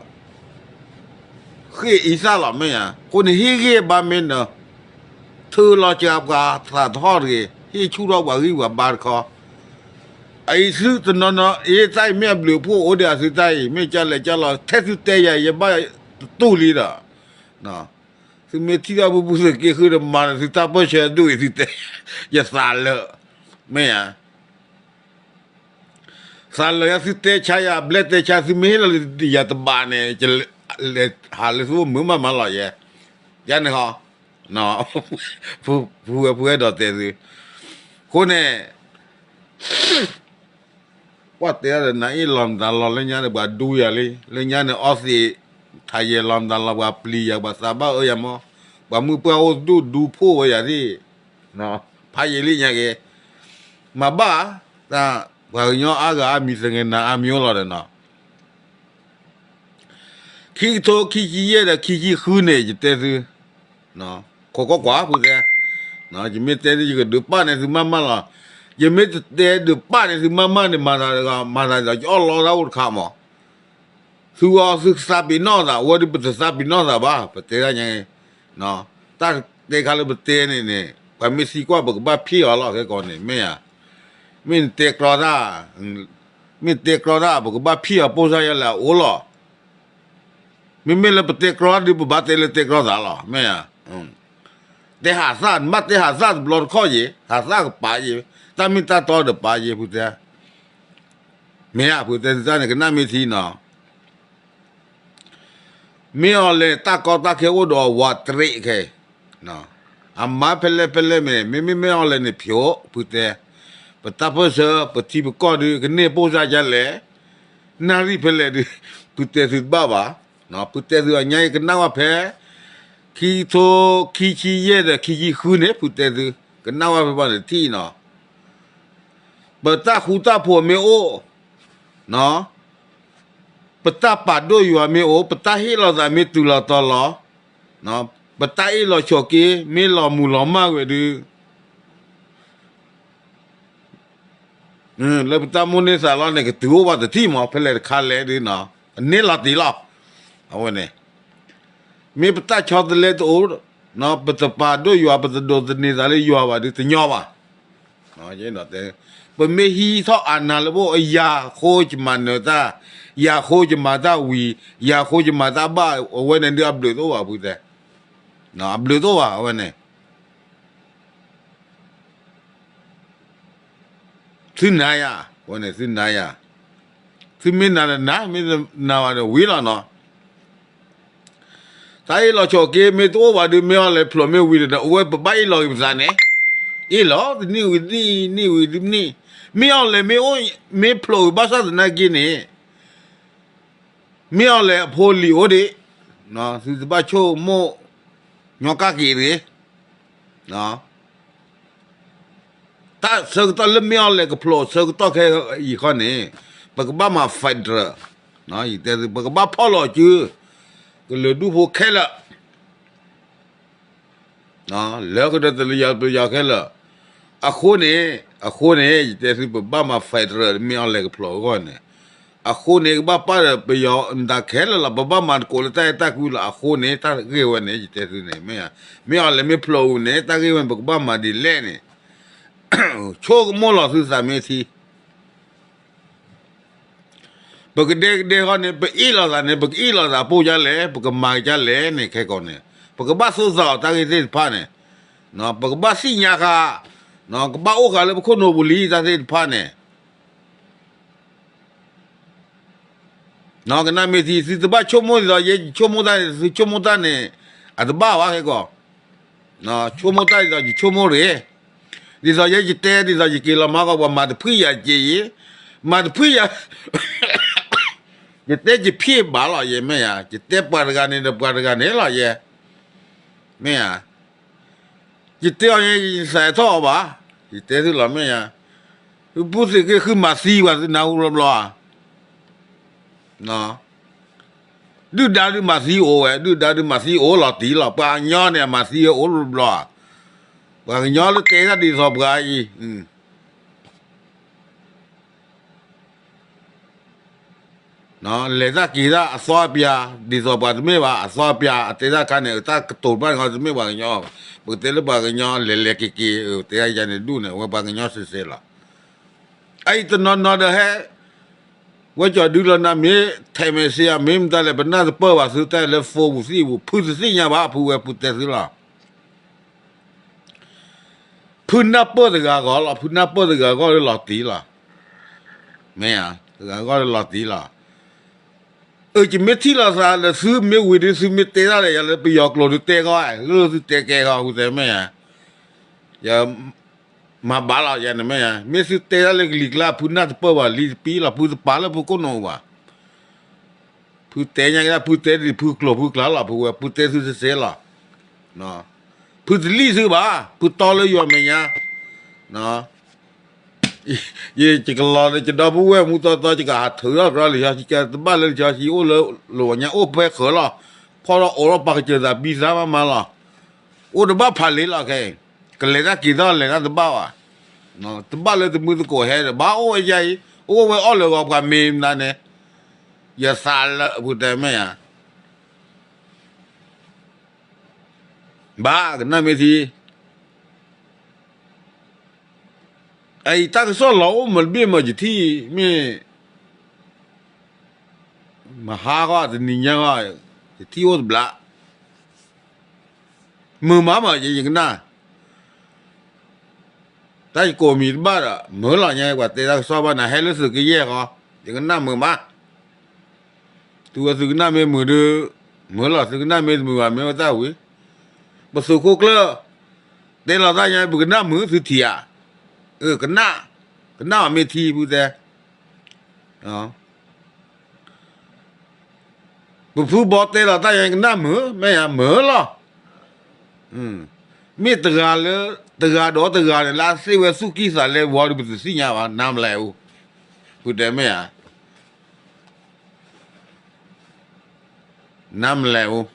ဃ့ၢ်အံသၣ်လီၤ မ့ၢ်ဧါ, အဃိန့ၣ်ဟ့ၣ်ဂံၢ်ဘါမ့ၢ်နၢၤ ထုးလီၤစှၤပှၤသးသဟီၣ်တဂ့ၤ, ဟ့ၣ်ဆူၣ်ထီၣ်ပှၤဂံၢ်ပှၤဘါတခီ, အအံၤသုတနီၤနီၤ အ့ၣ်တၢ်အံၤမ့ၢ်အဘျုးအဖှိၣ်အိၣ်ဒီးအသုတၢ်အံၤ မ့ၢ်ကလဲၤကလီၤ ထဲသုတဲယၤ ယဘၣ်တတူၢ်လံဒီး, သုမ့ၢ်ထံၣ်ထီၣ်ဖုဖုသုးက့ဃုဒီးမၤဒီးသုတၢ်ပၢၢ်ဆၢဒိၣ်အံၤသုတဲ, ယသးလၢာ်, မ့ၢ်ဧါ သးလၢာ်ယၤ သုတဲဆါယၤ ဘျဲၣ်တဲဆါ သုမ့ၢ်ဟ့ၣ်လီၤလၢယၤတဘးန့ၣ် ယလဲၤဟးလၢသုအိၣ်မုာ်မးမးလီၤယဲ, ယါန့ၣ်ဟီ, ဖုဝဲဖုအဲၣ်ဒိးတဲသု, အဃိန့ၣ် ပှၤတဲဒီး နအ့ၣ်လီၤနသးလီၤလၢညါန့ၣ် ပှၤဒူယၤလံ, လၢညါန့ၣ် အီသံး ထးယဲၢ်လီၤနသးလီၤ ပှၤပျံၤယၤ ပှၤသးဘၣ်အၢယၤမး, ပှၤမုၢ်ပှၢ်အိၣ်ဒူၣ်ဒူဖိဝဲယၤသ့ၣ်, ဖးယံာ်လံညါက့ၤ, မၤဘၣ်, တၢ်ပှၤကညီအါဂၤအါမံၤ သဂၢၢ်နၤအါမံၤအိၣ်လီၤဒီးနီၤ ခံကထိခံဆံယဲၢ်ဒီးခံဆံဃုန့ၣ် ယတဲသု, ခိးကွၢ်ကွၢ်ဖုတဲ, ယမ့ၢ်တဲသု ယကဒုးပာ်န့ၢ်သုမးမးလီၤ, ယမ့ၢ်တတဲဒုးပာ်န့ၢ်သုမးမးန့ၣ် မၤသးတဂၤ မၤသးဒ်သိး ယအီၣ်လီတၢ်အိၣ်တခါမး, သုအီၣ်သုသးပ့ၤနီၣ်သး အဝဲဒုးပတသးပ့ၤနီၣ်သးဘၣ် ပတဲဒၣ်ညါ, တၢ်တဲခါလၢပတဲန့ၣ်န့ၣ် ပှၤမ့ၢ်သံကွၢ် ပကဘၣ်ဖံးအီၤလီၤ ခဲကိာ်န့ၣ် မ့ၢ်ဧါ, မ့ၢ်နတဲကြီတၢ် မ့ၢ်တဲကြီတၢ် ပကဘၣ်ဖံးအီၤ ပိၢ်စၢ်ယဲလဲၣ်အအိၣ်လီၤ, မ့မ့ၢ်လၢပတဲကြီဒုး ပဘၣ်တဲလၢတဲကြီသးလီၤ မ့ၢ်ဧါ, တဲဟးသၣ် နဘၣ်တဲဟးသၣ်တဘျီတခီၣ်ယ့ၤ ဟးသၣ်ကပာ်ယ့ၤ တၢ်မ့ၢ်တၢ်တီဒီးပာ်ယ့ၤ ဖုတဲ, မ့ၢ်ဧါ ဖုတဲသုတၢ်န့ၣ် ကနၣ်မ့ၢ်ထံနီၤ မ့ၢ်အီၤလဲၣ် တၢ်ကီတၢ်ခဲအိၣ်ဒီးဝးတရံးခဲအံၤ, အမါဖဲလဲၣ်ဖဲလဲၣ်မ့ၢ် မ့မ့ၢ်မ့ၢ်အီၤလဲၣ်န့ၣ် ဖျိး ဖုတဲ, ပတၢ်ပၢၢ်ဆၢ ပထံပကီၢ်ဒုး ကန့ၢ်ပိၢ်စၢ်ယဲလဲၣ်, နၣ်ရံၣ်ဖဲလဲၣ်ဒုး ဖုတဲသုတဘၣ်ဘၣ်, ဖုတဲသုအညါအံၤ ကနၣ်ဝဲဖဲ ခံကထိခံဆံယဲၢ်ဒီးခံဆံဃုန့ၣ် ဖုတဲသု ကနၣ်ဝဲဖဲဘၣ်န့ၣ်ထံၣ်နီၤ ပတၢ်ဃူတၢ်ဖိးမ့ၢ်အိၣ်, ပတၢ်ပာ်ဒိၣ်ယွၤမ့ၢ်အိၣ်, ပတၢ်ဟ့ၣ်လီၤသးမ့ၢ်တုၤလီၤတီၤလီၤ, ပတၢ်အ့ၣ်လိာ်ဆိးက့ မ့ၢ်လီၤမုၢ်လီၤမၢ်ဝဲဒုး လၢပတၢ်မိၣ်န့ၢ်သးလီၤန့ၣ် ကတုၤအိၣ်ဘၣ်တထံၣ်မး ဖဲလဲၣ်တခါလဲၣ်ဒုးနီၤ အန့ၢ်လီၤတံၢ်လီၤ. အဝဲန့ၣ် မ့ၢ်ပတၢ်ဆီတလဲတအိၣ်, ပတပာ်ဒိၣ်ယွၤ ပတဒိးသန့ၤသးလၢယွၤဘၣ်ဒုး တညီဘၣ်. ပမ့ၢ်ဟံးထီၣ်အနၢ်လၢပအိၣ် ယၤဃိယမၤနၢၤတၢ်, ယၤဃိယမၤတၢ်ဝံၤ, ယၤဃိယမၤတၢ်ဘၣ် အဝဲန့ၣ်ဒုးအဘျုးတအိၣ်ဘၣ်ဖုတဲ, အဘျုးတအိၣ်ဘၣ် အဝဲန့ၣ် သုနၤယၤ, အဝဲန့ၣ်သုနၤယၤ, သုမ့ၢ်နၤဒီးနၤ, မ့ၢ်တနၤဘၣ်ဒီးဝံၤလီၤနီၤ. တၢ်အ့ၣ်လိာ်ဆိးက့ မ့ၢ်တအိၣ်ဘၣ်ဒုး မ့ၢ်အီၤလဲၤဖျိးမ့ၢ်ဝံၤဒီး အဝဲပဘၣ်အ့ၣ်လိာ်က့ၤပသးန့ၣ်, အ့ၣ်လိာ်တနံၣ်ဝံၤတနံၣ်, နံၣ်ဝံၤတနံၣ်, မ့ၢ်အီၤလဲၤမ့ၢ်အိၣ်, မ့ၢ်ဖျိးဝံၤဘၣ်ဆၣ်သနာ်က့န့ၣ် မ့ၢ်အီၤလဲၤအဖိလံၤအိၣ်ဒံး, သုတဘၣ်ဆိကမိၣ်ညီကၣ်က့ၤတဂ့ၤ. တၢ်ဆၢကတီၢ်လၢမ့ၢ်အီၤလဲၤကဖျိးဆၢကတီၢ်ခဲအံၤခီန့ၣ် ပကဘၣ်မၤ federal, ယတဲသု ပကဘၣ်ဖီၣ်လိာ်စု ကလုာ်ဒူၣ်ဖိခဲလၢာ် လၢကဒီးတလၢယၤပယီၤခဲလၢာ်, အဃိန့ၣ်, အဃိန့ၣ် ယတဲသု ပဘၣ်မၤ federal မ့ၢ်အီၤလဲၤကဖျိးအဂီၢ်န့ၣ်, အဃိန့ၣ် ကဘၣ်ပာ်ဒီးပယီၤမတၤခဲလၢာ်လီၤ, ပဘၣ်မၤသကိးလၢတၢ်အဲၣ်တၢ်ကွံလီၤ. အဃိန့ၣ် တၢ်ဂ့ၢ်ဝဲန့ၣ် ယတဲသုန့ၣ် မ့ၢ်ဧါ, မ့ၢ်အီၤလဲၤမ့ၢ်ဖျိးဝံၤန့ၣ် တၢ်ဂ့ၢ်ဝဲန့ၣ် ပကဘၣ်မၤဒ်လဲၣ်န့ၣ် ဆိကမိၣ်လီၤသုသးမ့ၢ်ထံ ပကဒဲကဒဲဃီန့ၣ် ပအ့ၣ်လိာ်သးန့ၣ် ပကအ့ၣ်လိာ်သးပိၢ်ဒ်လဲၣ်, ပကမၤဒ်လဲၣ်န့ၣ် ခဲကိာ်န့ၣ် ပကဘၣ်သိၣ်သးအီၤတၢ်ဂ့ၢ်သ့ၣ်တဖၣ်န့ၣ်, ပကဘၣ်သ့ၣ်ညါဃာ်, ကဘၣ်အိၣ်ဃာ်လၢပခိၣ်နူာ်ပူၤလံတၢ်သ့ၣ်တဖၣ်န့ၣ် ကနၣ်မ့ၢ်ထံ သုတဘၣ်ဆိကမိၣ်ဒ်သိးယဲယဆိကမိၣ်တၢ်န့ၣ် သုဆိကမိၣ်တၢ်န့ၣ် အတဘၣ်ဘၣ်ခဲကိာ်, ဆိကမိၣ်တၢ်ဒ်သိးယဆိကမိၣ်ရ့ၣ်, ဒ်သိးယဲယတဲ ဒ်သိးယက့ၤလီၤမၤကီး ပှၤမၤတဖှံၣ်ယၤက့ၤယံၤ, မၤတဖှံၣ်ယၤ ယတဲယဖံးဘၣ်လီၤယဲ မ့ၢ်ဧါ, ယတဲပှၤတဂၤန့ၣ်ဒီးပှၤတဂၤန့ၣ်လီၤယဲ, မ့ၢ်ဧါ, ယတဲအီၤန့ၣ် ယသးထီၣ်အီၤဘၣ်, ယတဲသုလီၤ မ့ၢ်ဧါ, သုပူၤသ့ၣ်က့ၤဃုမၤသံပှၤသုနၢ်ဟူဘျီဘျီဧါ ဒုၣ်ဒါဒုးမၤသံအိၣ်ဝဲ, ဒုၣ်ဒါဒုးမၤသံအိၣ်လီၤတံၢ်လီၤ, ပှၤကညီန့ၣ် အမၤသံအိၣ်ဘျီဘျီဧါ, ပှၤကညီလၢတဲတၢ်ဒ်သိးပှၤအံၤ လဲၤတၢ်က့ၤတၢ်အသီအပျၤ ဒ်သိးပှၤတမ့ၢ်ဘၣ်, အသီအပျၤအတဲတၢ်ခါန့ၣ် တၢ်ကတိၤတဖၣ်န့ၣ် တမ့ၢ်ပှၤကညီ, ပကတဲလၢပှၤကညီလဲၤလဲၤက့ၤက့ၤ တဲယၤန့ၣ်ဒူၣ်န့ၣ် အဝဲပှၤကညီစဲးစဲးလီၤ. အအံၤတနီၤနီၤဒီးဟဲ ဝဲကၠီၤဒုလီၤနၤ မ့ၢ်ထဲးမဲာ်စံယၤ မ့ၢ်မတၤလဲၣ် ပနၢ်တပၢၢ်ဘၣ်သုတၢ်လၢ phone ပူၤသံၣ်ပူၤ ဖုတသ့ၣ်ညါဘၣ် ဖုဝဲဖုတဲသုလီၤ. ဖုနၢ်ပၢၢ်တဂၤဂီၢ်လီၤ, ဖုနၢ်ပၢၢ်တဂၤဂီၢ်လၢလီၤတံၢ်လီၤ. မ့ၢ်ဧါ, တဂၤဂီၢ်လၢလီၤတံၢ်လီၤ. ယမ့ၢ်ထံၣ်လိာ်သးဒီးသုမ့ၢ်ဝံၤဒီး သုမ့ၢ်တဲတၢ်ဒီးယၤလၢပယီၤကျိာ်ဒီးတဲကီး လၢသုတဲကဲကီး ဖုတဲမ့ၢ်ဧါ, ယမၤဘၣ်လီၤယၤန့ၣ်မ့ၢ်ဧါ, မ့ၢ်သုတဲတၢ်လၢကလံၤကျါ ဖုနၢ်တပၢၢ်ဘၣ် လံတပံလီၤ ဖုတပာ်လၢဖုကိးနီၢ်ဘၣ်, ဖုတဲညါက့ၤ ဖုတဲဒ်ဖုကျိာ်ဖုကျါလီၤ ဖုဝဲ ဖုတဲသုစဲးစဲးလီၤ, ဖုတလံၣ်သုဘၣ် ဖုတီလၢယွၤမဲာ်ညါ ယကလီၤဒီး ယဒီပုၢ်ဝဲၢ်မူတီတီ ယကဟးထုးထီၣ်ကရၢလံာ်စီဆှံ ကတဘၣ်လၢလံာ်စီဆှံအိၣ်လၢလိၤညါ အိၣ်ဖဲဃၢၤလီၤ, ဖီၣ်ထီၣ်အိးထီၣ်ပာ်ကစၢၢ်သးဘံသးမးမးလီၤ, အိၣ်တဘၣ်ဖးလ့လီၤခဲအံၤ, ကလဲၤတၢ်က့ၤထီၣ်လဲၤတၢ်တဘၣ်ဘၣ်, တဘၣ်လၢတမုၢ်သကိးဟဲဒီး ဘၣ်အိၣ်ဝဲယါအံၤ အိၣ်ဝဲအီၣ်လၢာ်ဂီၤပှၤမ့ၤမနုၤန့ၣ်, ယသးလၢဖုတဲမ့ၢ်ဧါ ဘၣ်ကနၣ်မ့ၢ်ထံ, အအံၤတၢ်ကစီၣ်လီၤအိၣ်မးတဘ့ၣ်မး ယထံၣ်မ့ၢ်, မဟါဂီၢ်တနံၤညါဂီၢ်, ယထံၣ်အိၣ်တဘျး, မုာ်မးမး ယကနၣ် တၢ်ယကိးမံၤတဘၣ်ဒီး မုာ်လီၤညါ ပှၤတဲတၢ်ကစီၣ်ဘၣ်နၤ ဟဲလၢသုးကယဲၢ်ဃီ, ယကနၣ်မုာ်မး, တုၤဝဲသုကနၣ်မ့ၢ်မုာ်ဒီး, မုာ်လီၤ သုကနၣ်မ့ၢ်တမုာ်ဘၣ် မ့ၢ်ဝဲတၢ်ဝံၤ, ပသုးခိၣ်ကျၢၢ်, တဲလီၤတၢ်ညါ ပကနၣ်မုာ်သုထံၣ်ဧါ, ကနၣ်, ကနၣ်အီၤမ့ၢ်ထံ ဖုတဲ ပဖုဘီတဲလီၤတၢ်ယါကနၣ်မုာ် မ့ၢ်ယါမုာ်လီၤ. မ့ၢ်တဂၤလၢ, တဂၤဒီးတဂၤန့ၣ် လၢအသ့ၣ်ဝဲသူၣ်ကံၢ်သးလဲဝီဒီး ပတသ့ၣ်ညါဘၣ် နါမလဲၣ်အိၣ်, ဖုတဲမ့ၢ်ဧါ, နါမလဲၣ်အိၣ်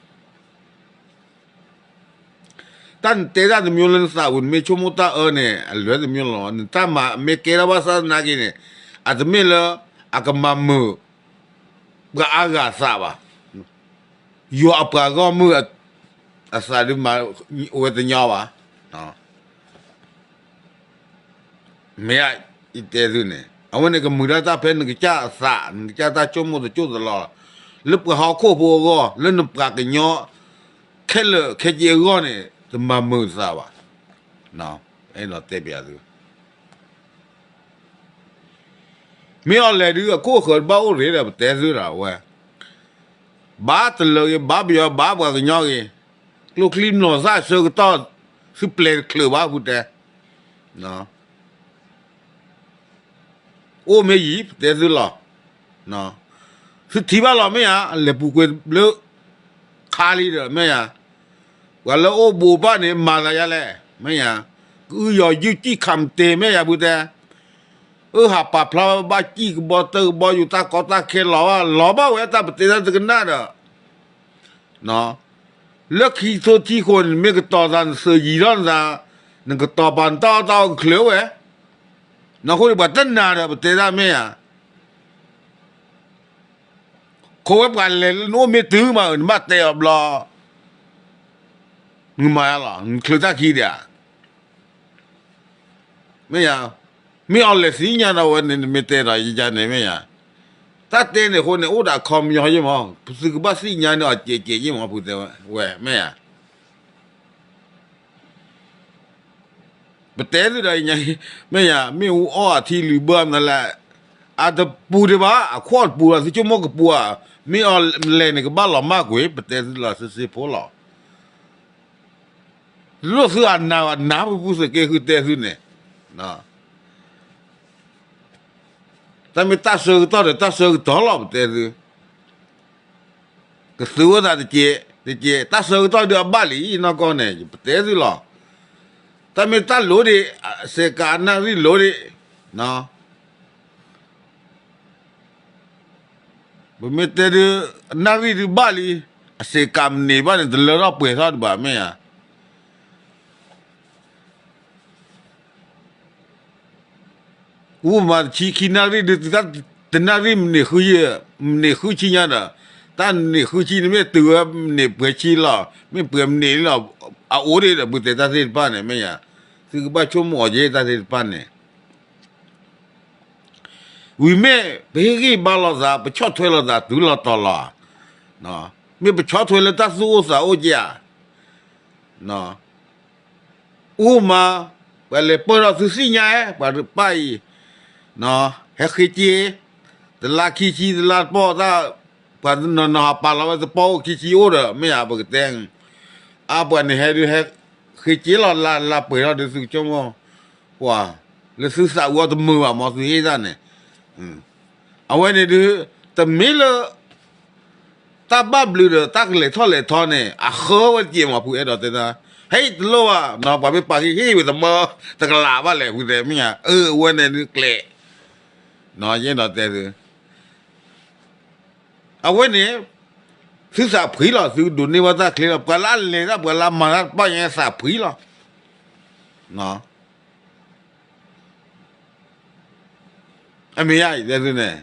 တၢ်နတဲတၢ်တမျိုးလၢနသးပူၤ နမ့ၢ်ဆိကမိၣ်တၢ်အၢန့ၣ် အလွဲတမျိုးလီၤ. နတၢ်မၤမ့ၢ်ကဲထီၣ်ဘၣ်ဆၣ်သနာ်က့န့ၣ် အတမ့ၢ်လၢ အကမၤမုာ် ပှၤအါဂၤအသးဘၣ်. ယွၤအပှၤဂီၢ်မုၢ်အသးဒုးမၤဝဲတညီဘၣ်. မ့ၢ်ဧါ, ယတဲသုန့ၣ် အဝဲန့ၣ်ကမုာ်ဒၣ်တၢ်ဖဲနကစၢ်အသး နကစၢ်တၢ်ဆိကမိၣ်တစိၢ်တလီၢ်လီၤ. လၢပှၤဟီၣ်ခိၣ်ဖိအဂီၢ် လၢနပှၤကညီ ခဲလၢာ်ခဲဆ့အဂီၢ်န့ၣ် တမၤမုာ်သးဘၣ်. အဲၣ်ဒိးတဲပျးသု မ့ၢ်အီၤလဲၤဒုး အခိၣ်အဃၢၤတဘၣ်အိၣ်ရ့ဒီး ပတဲသုဒီးဝဲ ဘၣ်တလၢဂ့ၤ ဘၣ်ပယီၤ ဘၣ်ပှၤကညီဂ့ၤ, ကျိချံမျိာ်သၣ်ဆၢကတီၢ် သုပျဲတချုးဘၣ် ဖုတဲ အိၣ်မ့ၢ်ယံၤ ပတဲသုလီၤ. သုထံၣ်ဘၣ်လီၤမ့ၢ်ဧါ, အလဲၤပူၤကွံာ်လၢ ခါလံဒီး မ့ၢ်ဧါ, ပှၤလၢအိၣ်ဘူးဘၣ်န့ၣ် မၤသးယါလဲၣ် မ့ၢ်ဧါ, ကအုယီၤယုၢ်စံၣ်ခးမတ့ၢ် မ့ၢ်ဧါ ဖုတဲ အၢ ဟးပာ်ဖျါဘၣ် ဘၣ်စံၣ်ကဘီတၢၢ်ကဘီယူၤ တၢ်ကီတၢ်ခဲလီၤဘၣ် လီၤဘၣ်ဝဲတၢ်ပတဲတၢ်တကနၣ်ဒီး လၢခံကထိခံဆံဃိးန့ၣ် နမ့ၢ်ကတီၤသး နသုးယံၤထီၣ်နသး, နကတီၤပာ်နတၢ်အီၣ်တၢ်အီကချုးဝဲ, နီၢ်ခိန့ၣ်ပှၤတနာ်ဒီးပတဲတၢ်မ့ၢ်ဧါ, ခိးဝဲပှၤလဲၤလၢနအိၣ်မ့ၢ်တုၤမး နဘၣ်တဲအီၤဘျီ, နမၤလီၤ နချုးတၢ်ခံဒံးဧါ မ့ၢ်ဧါ, မ့ၢ်အီၤလဲၤသ့ၣ်ညါဒီးဝဲန့ၣ် နမ့ၢ်တဲဒီးယၤန့ၣ်မ့ၢ်ဧါ, တၢ်တဲန့ၣ်အဃိန့ၣ် အိၣ်ဒီးအခီပညီယ့ၢ်မး ပသုကဘၣ်သ့ၣ်ညါန့ၢ်အီၤကဲးကဲးယ့ၢ်မး ဖုတဲဝဲ မ့ၢ်ဧါ, ပတဲသုဒီးအံၤညါ, မ့ၢ်ဧါ မ့ၣ်အူအီၣ်အထံလုာ်ဘၢမနုၤလဲၣ်, အတပူၤဒံးဘၣ် အခိၣ်တပူၤဒီး သုဆိကမိၣ်ကပူၤဧါ, မ့ၢ်အီၤလဲၤန့ၣ် ကဘၣ်လီၤမၢ်ကွံာ် ပတဲသုလီၤ စ့စ့ဖိလီၤ. လိၣ်သုအနၢ်ဘၣ် နၢ်ပူၤပူၤသုးက့ဃုတဲသုန့ၣ်, တၢ်မ့ၢ်တၢ်ဆၢကတီၢ်ဒီး တၢ်ဆၢကတီၢ်လီၤ ပတဲသု, ကသုးဝဲသးတကဲးတကဲး တၢ်ဆၢကတီၢ်ဒုးအဘၣ်လံ နီၢ်ကီၢ်န့ၣ် ပတဲသုလီၤ, တၢ်မ့ၢ်တၢ်လိၤဒံး စဲးကးအနၣ်ရံၣ်လိၤဒံး ပမ့ၢ်တဲဒုး အနၣ်ရံၣ်ဒုးဘၣ်လံ, အစဲးကးမန့ၢ်ဘၣ်န့ၣ် တလၢထီၣ်ပှဲၤထီၣ်ဒံးဘၣ် မ့ၢ်ဧါ, အိၣ်မးတဆံခံနၣ်ရံၣ်ဒုး တနၣ်ရံၣ်မန့ၢ်ဃု, မန့ၢ်ဃုဆံညါဒီး, တၢ်န့ၢ်ဃုဆံန့ၣ်မ့ၢ်တုၤဝဲမန့ၢ်ပှဲၤဆံလီၤ, မ့ၢ်ပှဲၤမန့ၢ်လီၤ, အအိၣ်ဒံးဒီး ပတဲတၢ်သ့ၣ်တဖၣ်န့ၣ် မ့ၢ်ဧါ, သုကဘၣ်ဆိကမိၣ်အီၤက့ၤတၢ်သ့ၣ်တဖၣ်န့ၣ် ဝံၤမ့ၢ်ပဟ့ၣ်ဂံၢ်ဘါလိာ်သး ပဆီၣ်ထွဲလိာ်သးတုၤလီၤတီၤလီၤဧါ, မ့ၢ်ပဆီၣ်ထွဲလၢတၢ်သူၣ်အိၣ်သးအိၣ်က့ၤဧါ, အိၣ်မး, ပှၤလဲၤပၢၢ်ထီၣ်သုသ့ၣ်ညါဧါ ပှၤတပၢ်အံၤ, ဟဲဃ့က့ၤ, တလါခံဆံတလါတပီၢ်တၢ် ပှၤနီၢ်နီၢ်ဟးပာ်လီၤဝဲသပီၢ်အိၣ်ခံဆံအိၣ်ဒီး မ့ၢ်ဧါ ပကတဲ, အါပှၤန့ၣ်ဟဲဒုးဟဲ ဃ့က့ၤလီၤလၢလၢပှဲၤထီၣ်ဒုးသုကဆိကမိၣ်, ပှၤ လၢသုသးအူအီၤတမုာ်ဘၣ်မ့ၢ်သုဟ့ၣ်တၢ်န့ၣ်, အဝဲန့ၣ်ဒုး တမ့ၢ်လၢ တၢ်ဘၣ်ဘျုးဒီးတၢ်ကလဲၤထီၣ်လဲၤထီန့ၣ် အဃၢဝဲတက့ၢ်မး ဖုအဲၣ်ဒိးတဲတၢ်, ဟဲတလိၣ်ဘၣ်နီၤ ပှၤမ့ၢ်ပာ်က့ၤဟ့ၣ်ဝဲတမၢ တကလးဘၣ်လဲၣ် ဖုတဲ မ့ၢ်ဧါ, အၢ အဝဲန့ၣ်ဒုးကျဲး, နီၤ ယအဲၣ်ဒိးတဲသု အဝဲန့ၣ် သုသးဖှံလီၤ သုဒိးန့ၢ်ဘၣ်တၢ်ချ့လီၤ ပှၤလၢအလဲၤတၢ် ပှၤလၢအမၤတၢ်တဖၣ်ညါသးဖှံလီၤ, အမ့ၢ်ယါ ယတဲသုန့ၣ်,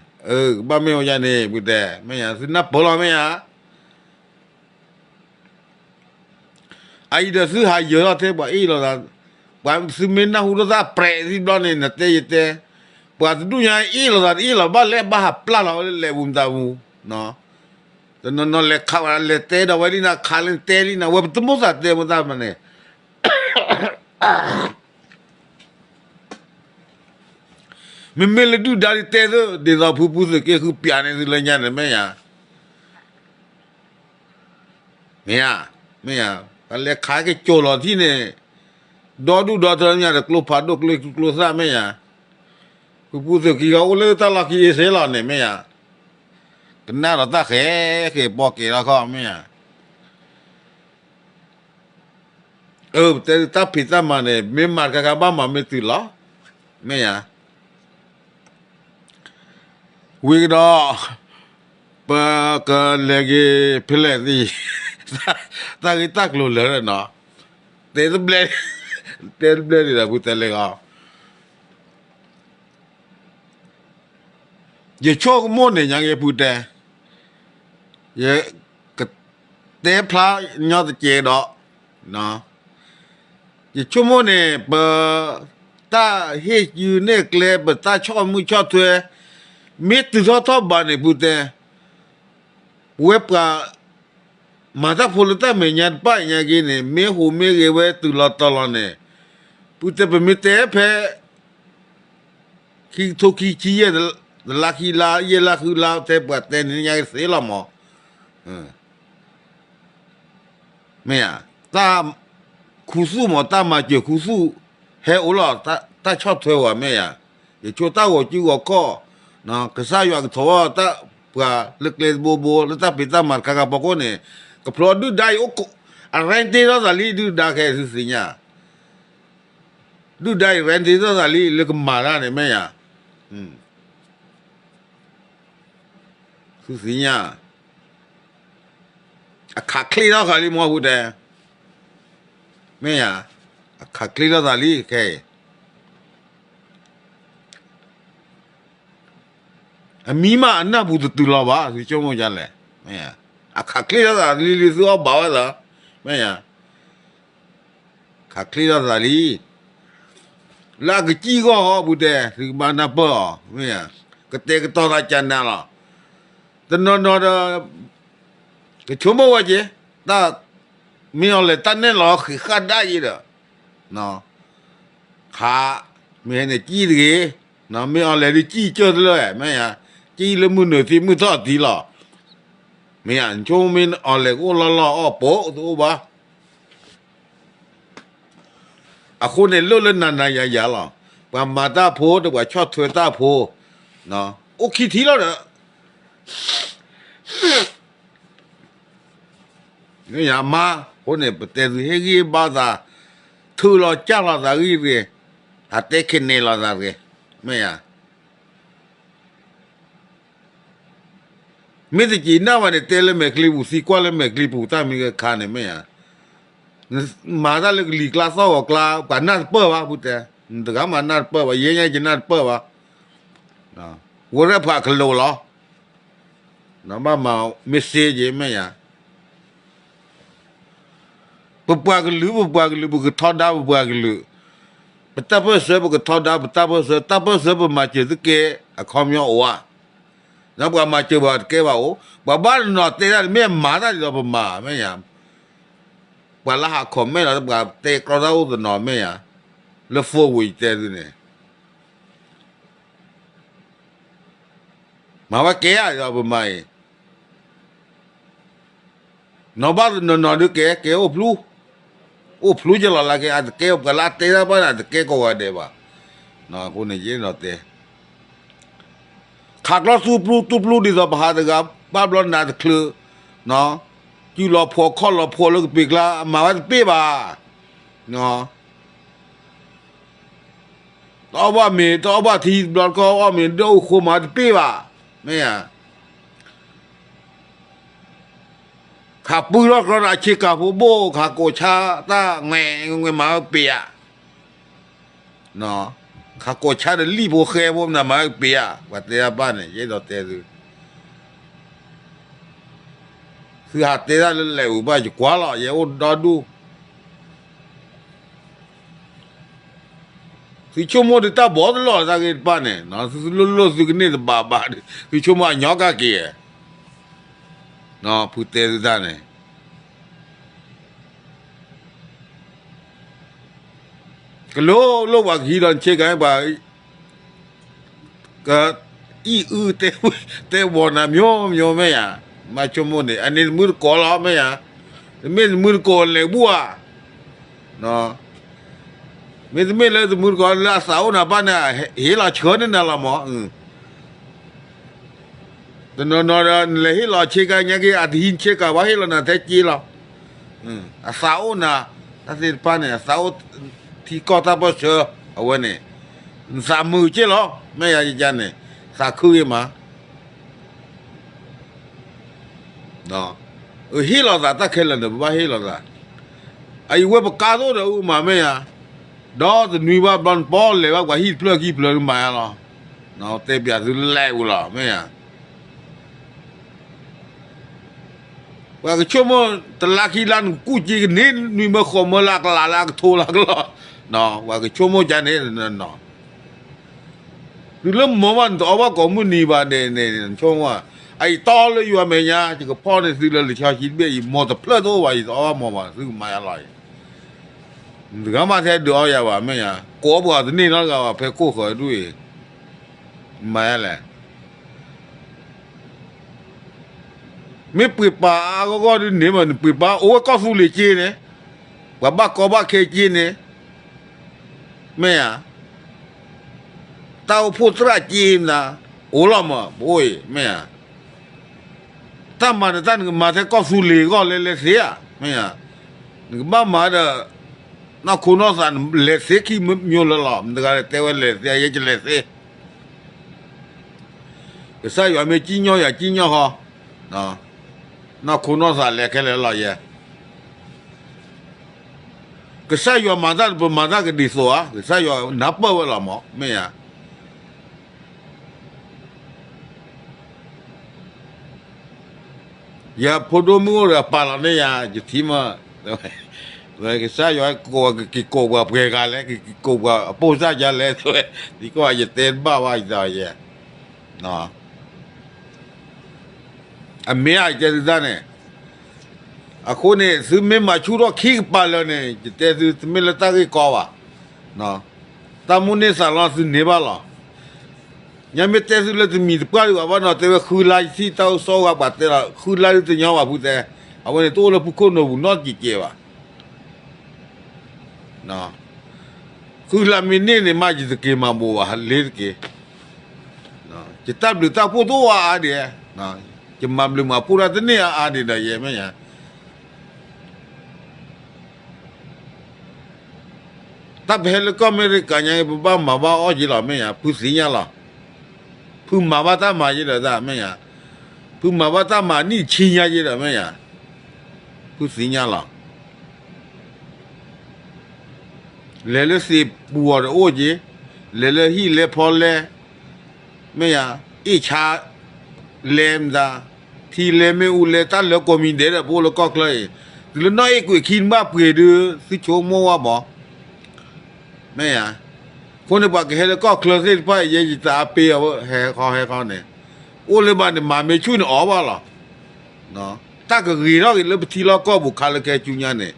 ကဘၣ်မ့ၢ်ဝဲယါန့ၣ် ဖုတဲ မ့ၢ်ယါ သုနၢ်ပၢၢ်လီၤ မ့ၢ်ယါ အအံၤဒီးသုဟးယၢၤထီၣ်ထဲပှၤအ့ၣ်လိာ်သး, ပှၤသုမ့ၢ်နၢ်ဟူဒီးသးပြဲးသံဘျီန့ၣ် နတဲယတဲ, ပှၤတဒူၣ်ညါအ့ၣ်လိာ်သးတအ့ၣ်လီၤ ဘၣ်လဲၤဘၣ်ဟးပျၢ်လီၤဝဲလၢလဲၤပူၤမတၤပူၤ, တနီၤနီၤလဲၤခးဝဲ လဲၤတဲဒီးဝဲလံနၤ ခးလၢနတဲလံနၤ ဝဲပတမိၣ်သးတဲမတၤမးန့ၣ် မ့မ့ၢ်လၢဒုၣ်ဒါဒ်တဲသ့ ဒ်သိးဖုဖုသုးက့ဃုပျးန့ၢ်သုလၢညါန့ၣ် မ့ၢ်ယါ, မ့ၢ်ဧါ, မ့ၢ်ဧါ, တၢ်လဲၤခးက့ၤကၠိၤလီၤထံၣ်န့ၣ်, ဒီဒူၣ်ဒီထၢမ့ၢ်ဧါ တကျိဖးဒိၣ်ကျိကျိသၣ်မ့ၢ်ဧါ, ဖုဖုသုးက့ဂီၤအိၣ်လၢတၢ်လီၢ်ခံအ့စ့လီၤန့ၣ် မ့ၢ်ဧါ, ကနၣ်ဒီးတၢ်ဃဲဃဲပီက့ၤလီၤခီ မ့ၢ်ဧါ အၢ ပတဲတၢ်ဖံးတၢ်မၤန့ၣ် မ့ၢ်မၤတခါခါဘၣ်မၤမ့ၢ်တုၤလီၤ, မ့ၢ်ဧါ, ဝံၤကဒီး ပကလဲၤက့ၤဖဲလဲၣ်သံ, တၢ်ဂ့ၢ်တၢ်ကျိၤလၢာ်နီၤ, တဲတဘျဲၣ်, တဲတဘျဲၣ်ဒံးဒီးဖုတဲလဲၣ်ဂီၤ ယဆိကမိၣ်န့ၣ် ညါက့ၤဖုတဲ, ယကတဲဖျါညီတကဲးဒီး, ယဆိကမိၣ်န့ၣ် ပတၢ်ဟ့ၣ်ကူၣ်နဲၣ်ကျဲ ပတၢ်ဆီၣ်မုၢ်ဆီၣ်ထွဲ မ့ၢ်တုၤထီၣ်ထီၣ်ဘးန့ၣ် ဖုတဲ, ပဝဲပှၤ မၤတၢ်ဖိလၢတၢ်မဲာ်ညါတဖၣ်ညါက့ၤန့ၣ် မ့ၢ်ဟူးမ့ၢ်ဂဲၤဝဲတုၤလီၤတီၤလီၤန့ၣ်, ဖုတဲပမ့ၢ်တဲဖဲ ခံကထိခံဆံယဲၢ် တလါခံလါ ယဲၢ်လါဃုလါ တဲပှၤတဲန့ၣ်ညါက့ၤသ့လီၤမး, မ့ၢ်ဧါ, တၢ်ခူသူၣ်မး တၢ်မၤစၢၤခူသူၣ် ဟဲအိၣ်လီၤ တၢ်ဆီၣ်ထွဲဝဲ မ့ၢ်ဧါ, ယဆိတၢ်ဂီၤစုဂီၤခီၣ်, ကစၢ်ယွၤကထိးဝဲတၢ်ပှၤလၢကျဲတဘိဘိ လၢတၢ်ဖံးတၢ်မၤတခါခါဖီခိၣ်န့ၣ်, ကဖျိဒုၣ်ဒါအံၤအိၣ်ကိး အရ့တ့ထီၣ်သးလံ ဒုၣ်ဒါခဲအံၤသုသ့ၣ်ညါ, ဒုၣ်ဒါအံၤ ရ့တ့ထီၣ်သးလံ လၢကမၤတၢ်န့ၣ် မ့ၢ်ဧါ, သုသ့ၣ်ညါ အခးချ့ထီၣ်သးလံ မ့ၢ်ဖုတဲ, မ့ၢ်ဧါ, အခးချ့ထီၣ်သးလံ ခဲအံၤ, အမံမးအနၢ်ပူၤတတုၤလီၤဘၣ် သုဆိကမိၣ်ဒ်လဲၣ်, မ့ၢ်ဧါ, အခးချ့ထီၣ်သးလံလံ သုအီၣ်ဘၣ်ဝဲသး, မ့ၢ်ဧါ ခးချ့ထီၣ်သးလံ, လၢအကစံၣ်ဂီၢ်ဟီ ဖုတဲ သုကဘၣ်နၢ်ပၢၢ်အီၤ မ့ၢ်ဧါ, ကတဲာ်ကတီၤသးကနၤလီၤ, တနီၤနီၤဒီး ကဆိကမိၣ်ဝဲက့ၤ, တၢ် မ့ၢ်အီၤလဲၤတၢ်နဲၣ်လီၤဃံးဃာ်ဒၣ်ယံၤဒီး, ခး မ့ၢ်ဟဲန့ၣ်စံၣ်တဂ့ၤ, မ့ၢ်အီၤလဲၤဒုးစံၣ်ကၢၢ်တလၢ မ့ၢ်ဧါ, စံၣ်လၢမုၢ်နုာ်သံမုၢ်ထီၣ်တံၢ်လီၤ, မ့ၢ်ဧါ, ဆိကမိၣ်မ့ၢ်အီၤလဲၤကအိၣ်လီၢ်လီၢ်အီၣ်ပိာ်တအိၣ်ဘၣ် အဃိန့ၣ် လိၣ်လၢနၤနၤယၤယၤလီၤ. ပှၤမၤတၢ်ဖိဒီးပှၤဆီၣ်ထွဲတၢ်ဖိ, အိၣ်ခံထံၣ်လီၤဒီး မ့ၢ်ယၤမါ, အဃိန့ၣ် ပတဲသုဟ့ၣ်ဂံၢ်ဘါသး, ထုးလီၤကၢ်လီၤသးဂံၢ်တဂ့ၤ, ဟးတဲခဲန့ၣ်လီၤသးတဂ့ၤ, မ့ၢ်ယၤ မ့ၢ်တက့ၤနၢ်ဘၣ်န့ၣ် တဲလၢမဲာ်ချံပူၤ သံကွၢ်လၢမဲာ်ချံပူၤ တၢ်မံၤကခါန့ၣ် မ့ၢ်ဧါ, မၤတၢ်လၢကလံၤကျါသီၣ်ဂီၤကျါ ပှၤနၢ်တပၢၢ်ဘၣ် ဖုတဲ, တဂၤမးနၢ်တပၢၢ်ဘၣ် ယဲညါယနၢ်တပၢၢ်ဘၣ်, ဝဲရဲၣ်ဖးကလိာ်လီၤ, ဘၣ်မၤမ့ၢ်စ့ယ့ မ့ၢ်ဧါ ပပှၤကလုာ် ပပှၤကလုာ် ပကထီဒါပပှၤကလုာ်, ပတၢ်ပၢၢ်ဆၢ ပကထီဒါပတၢ်ပၢၢ်ဆၢ, တၢ်ပၢၢ်ဆၢပမၤစၢၤသုကဲ အခီပညီအိၣ်ဧါ, ဒီးပှၤမၤစၢၤပှၤတကဲဘၣ်အိၣ်, ပှၤဘၣ်တနီၤတဲတၢ်န့ၣ် မ့ၢ်အမၤတၢ်ဒ်သိးပမၤ မ့ၢ်ဧါ, ပှၤလၢဟး comment လီၤ ပှၤတဲကြီတၢ်အိၣ်တနီၤ မ့ၢ်ဧါ, လၢ forward တဲသုန့ၣ် မၤဝဲကဲဧါ ဒီးပမၤအံၤ, နီၢ်ဘၣ်နီၢ်နီၢ်ဒုးကဲ ကဲအိၣ်ဖျူ အိၣ်ဖျူကလီၤလၢကဲ အတကဲပှၤလၢအတဲတၢ်ဘၣ်န့ၣ် အတကဲကိးဂၤဒဲးဘၣ်. အဃိန့ၣ်ယဲဒီးတဲ ခးကျီသူပျူသူပျူဒ်သိးပဟးတဂၤ ဘၣ်ဘျီနးတချုး ကုလီၤဖိးခီၣ်လီၤဖိးလၢကပ့ၤကျါ အမၤဝဲတပ့ၢ်ဘၣ်. တအီၣ်ဘၣ်မ့ၤ တအီၣ်ဘၣ်ထံတဘျီတခီၣ် အီၣ်မ့ၤဒိၣ်အဃိမၤတပ့ၢ်ဘၣ်. မ့ၢ်ဧါ. ခးပုၢ်ထီၣ်ကျီဒီးအဆ့ကၤဖိဘိၣ် ခးကိးဆါတၢ်ငဲၤငဲၤမၤဝဲပ့ၤဧါ. ခးကိးဆါဒီးလံၣ်ဖိဃဲဖိမနုၤမၤဝဲပ့ၤဧါ ပှၤတဲတၢ်ဘၣ်န့ၣ် ယအဲၣ်ဒိးတဲသု သုဟးတဲတၢ်လၢလဲၤအုးဘၣ်ယကွၢ်လီၤ ယဲအိၣ်ဒီဒူၣ် သုဆိကမိၣ်ဒီးတၢ်ဘီတလီၢ်တၢ်ဂ့ၢ်တဖၣ်န့ၣ် သုလိၣ်လိၣ်သုကန့ၢ်တဘၣ်ဘၣ်ဒီး သုဆိကမိၣ်အညီကက့ၤဧါ. ဖုတဲသုတၢ်န့ၣ် ကလိၤလိၤပှၤကဟံးဒီးဆ့ကၤ ပှၤ ကအံၣ်အု တဲဝီၤနၤ မျိုးမျိုး မ့ၢ်ဧါ. မၤဆိကမိၣ်န့ၣ် အန့ၣ်တမုၢ်တကိးလီၤ မ့ၢ်ဧါ. တမ့ၢ်တမုၢ်တကိးလဲၤဘူၣ်ဧါ. မ့တမ့ၢ်လၢတမုၢ်တကိးလၢအသးအိၣ်နၤဘၣ်န့ၣ် ဟ့ၣ်လီၤဆှၢန့ၢ်နၤလီၤမး. တနီၤနီၤဒီး နလဲၤဟ့ၣ်လီၤဆ့ကၤညါက့ၤ အတဟံးဆ့ကၤဘၣ် ဟ့ၣ်လီၤနၤထဲက့ၤလီၤ. အသးအိၣ်နၤ တၢ်သ့ၣ်တဖၣ်န့ၣ် အသးအိၣ်ထံကီၢ်တၢ်ပၢၢ်ဆၢ အဝဲန့ၣ် နသးမုာ်က့ၤလီၤ မ့ၢ်ယၤယၤန့ၣ် သးခုဂ့ၤမး ဟ့ၣ်လီၤသးတၢ်ခဲလၢာ်န့ၣ် ပဘၣ်ဟ့ၣ်လီၤသး. အအံၤဝဲပကါသိၣ်ဒီးအုမၤမ့ၢ်ယၤ, ဒီးတနွံဘၣ်ဘျီနပီလဲၤဘၣ်ပှၤဟံၣ်တဖျၢၣ်ခံဖျၢၣ်နမၤယါလီၤ. တဲပျးသုလၢလဲၣ်အူလီၤ မ့ၢ်ယၤ. ပှၤကဆိကမိၣ်တလါခံလါနကူၣ်က့ၤကန့ၢ်နွံမၢဃိးမၢလၢအကလးလၢအကထိလၢအကလီၢ်, ပှၤကဆိကမိၣ်ကန့ၣ် တုၤလၢမိၢ်ဘၣ်နတအီၣ်ဘၣ်ကိးမုၢ်နံၤဘၣ်န့ၣ်န့ၣ် ဆိကမိၣ်, အအံၤတီလၢယွၤမဲာ်ညါ ယကဖီၣ်န့ၢ်သုလၢလံာ်စီဆှံတဘ့ၣ်အံၤ မိၢ်တဖျၢၣ်တအိၣ်ဘၣ် ယတအီၣ်ဘၣ်မိၢ်ဘၣ် သုကမၤယါလီၤအံၤ, နတဂၤမးထဲဒုးအီၣ်ယၤဘၣ် မ့ၢ်ယၤ, ကိးပှၤတန့ၢ်နီတဂၤဘၣ် ဖဲခိၣ်ဃၢၤဒူၣ်အံၤ, မၤယါလဲၣ် မ့ၢ်ပှ့ၤပာ်အါဂီၢ်ဂီၢ်ဒုးန့ၣ်မး နပှ့ၤပာ်အိၣ်ဝဲကီၢ်သူလ့ၤက့န့ၣ်, ပှၤဘၣ်ကီဘၣ်ခဲက့န့ၣ်, မ့ၢ်ဧါ, တၢ်အိၣ်ဖှိၣ်သရၣ်က့မနၤ, အိၣ်လီၤမး ပအိၣ်အံၤ မ့ၢ်ဧါ, တၢ်မၤနတၢ်နကမၤထဲကီၢ်သူလ့ၤအဂီၢ်လဲၤလဲၤသ့ဧါ, မ့ၢ်ဧါ, နကဘၣ်မၤဒီး နီၢ်ခိနီၢ်သး လဲၤသ့ခံမျိုးလၢလီၤ မတၤတဂၤလဲၣ်တဲဝဲလဲၤသ့ ယဲယလဲၤသ့ ကစၢ်ယွၤမ့ၢ်ကံၣ်ညီၣ်ယၤကံၣ်ညီၣ်ဃီ, နီၢ်ခိနီၢ်သးလဲၤခဲလၢာ်လီၤယဲ, ကစၢ်ယွၤမၤတၢ်ဒီးပမၤတၢ်ကဒ်သိးဧါ, ကစၢ်ယွၤနၢ်ပၢၢ်ဝဲလီၤမး မ့ၢ်ဧါ. ယဖိဒိၣ်မုၣ်အိၣ်ဒီးပာ်လီၤန့ၢ်ယၤ ယထံမး, ကစၢ်ယွၤကကိးပှၤကက့ၤကိးပှၤအပိၢ်စၢ်ယါလဲၣ် သုဝဲ, ဒ်ကီးယတဲတဘၣ်ဘၣ်ယၤယဲ အမ့ၢ်အတဲသုတၢ်န့ၣ်, အဃိန့ၣ် သုမ့ၢ်မၤဆူၣ်ထီၣ်ခံကပၤလၢာ်န့ၣ် ယတဲသုတမ့ၢ်လၢတၢ်ဂ့ၢ်ကီဘၣ်, တၢ်မိၣ်န့ၢ်သးလီသုန့ၢ်ဘၣ်လီၤ. ညါမ့ၢ်တဲသုလၢတမံၤတပှၢ်ဒံးဘၣ်ဘၣ်နီၤ တဲဝဲဃုလါယထံၣ်တၢ်အိၣ်ဆီဂၤပှၤတဲလီၤ ဃုလါဒုတညီဘၣ်ဖုတဲ, အဝဲန့ၣ်တအိၣ်လၢဖုခိၣ်နူာ်ပူၤနီတကဲးကဲးဘၣ် ဃုလါမ့ၢ်န့ၢ်န့ၣ်မး ယတက့ၤမၤဘိးဘၣ် လ့ၤတက့ၢ်, ယတၢ်ဘျုးတၢ်ဖှိၣ်တအိၣ်အါအါဒံး, ယမၤဘျုးမၤဖှိၣ်တၢ်တန့ၢ်အါအါဒံးဒီးယဲမ့ၢ်ယၤ, တၢ်ပဟဲလၢကီၢ်အမဲရကၤညါ ပဘၣ်မၤဘၣ်အီၣ်က့ၤလီၤ မ့ၢ်ယၤ ဖုသ့ၣ်ညါလီၤ. ဖုမၤဘၣ်တၢ်မၤယ့ဒီးတၢ် မ့ၢ်ယၤ, ဖုမၤဘၣ်တၢ်မၤနံၣ်ဆံညါယ့ဒီး မ့ၢ်ယၤ, ဖုသ့ၣ်ညါလီၤ. လဲၤလၢသ့ၣ်ပူၤအီၤဒီးအိၣ်က့ၤ, လဲၤလၢဟံၣ်လဲၤဖီလဲၤ, မ့ၢ်ယၤ, အ့ၣ်ဆါလဲၤမတၤ, ထံလဲၤမ့ၣ်အူလဲၤ တၢ်လၢကိးမံၤဒဲးဒီး ပအိၣ်လၢကီၢ်ချၢအံၤ, တုၤလၢနီၢ်အ့ၣ်ကွံာ်ခံနဘၣ်ပှ့ၤဒုး သုဆိကမိၣ်ဝဲဘၣ် မ့ၢ်ဧါ, အဃိန့ၣ် ပှၤကဟဲလၢကီၢ်ချၢသ့ၣ်တဖၣ်အံၤ ယဲယတအါပ့ၤအီၤ ဟဲဃီဟဲဃီန့ၣ်, အိၣ်လၢဘၣ်န့ၣ် မၤမ့ၢ်ဆူၣ်န့ၣ်အီၣ်ဘၣ်လီၤ. တၢ်ကဂ့ၤထီၣ်က့ၤလၢပထံလီၢ်ကီၢ်ပူၤခါလၢခဲဆူညါန့ၣ်,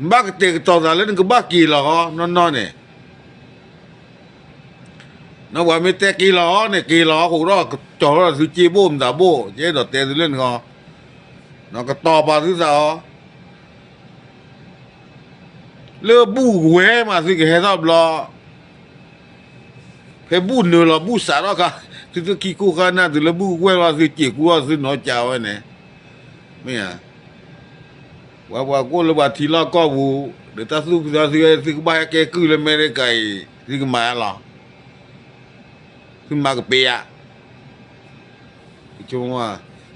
နဘၣ်ကတဲာ်ကတီၤသးလၢနကဘၣ်က့ၤလီၤနီၢ်နီၢ်န့ၣ် နပှၤမ့ၢ်တဲက့ၤလီၤန့ၣ် က့ၤလီၤ ဟိးထီၣ်ကတီၤထီၣ်သုစ့ဘိၣ်မတၤဘိၣ် ယအဲၣ်ဒိးတဲသုလၢနဂီၢ်, ကတီၤပာ်သုသးအီၤ, လၢဘူၣ်ဝဲမးသုကဟဲထီၣ်ဘျီ, ဖဲဘူၣ်နုာ်လီၤဘူၣ်စးထီၣ်ခါ, သုသုခံခူၣ်ဃာ်နၢ်သုလၢဘူၣ်ဝဲလီၤသုစ့ၢ်ကူလီၤသုနီၢ်ကၠးဝဲန့ၣ်, မ့ၢ်ဧါ, ပှၤပှၤကိၣ်လၢပှၤထံလီၢ်ကီၢ်ပူၤ, ဒီးတၢ်သူၣ်ဖှံသးသု, သုကဘၣ်ဟဲကဲကုၢ်လၢအမဲရကၤအံၤ, သုကမၤလီၤ, သုမၤကပ့ၤဧါ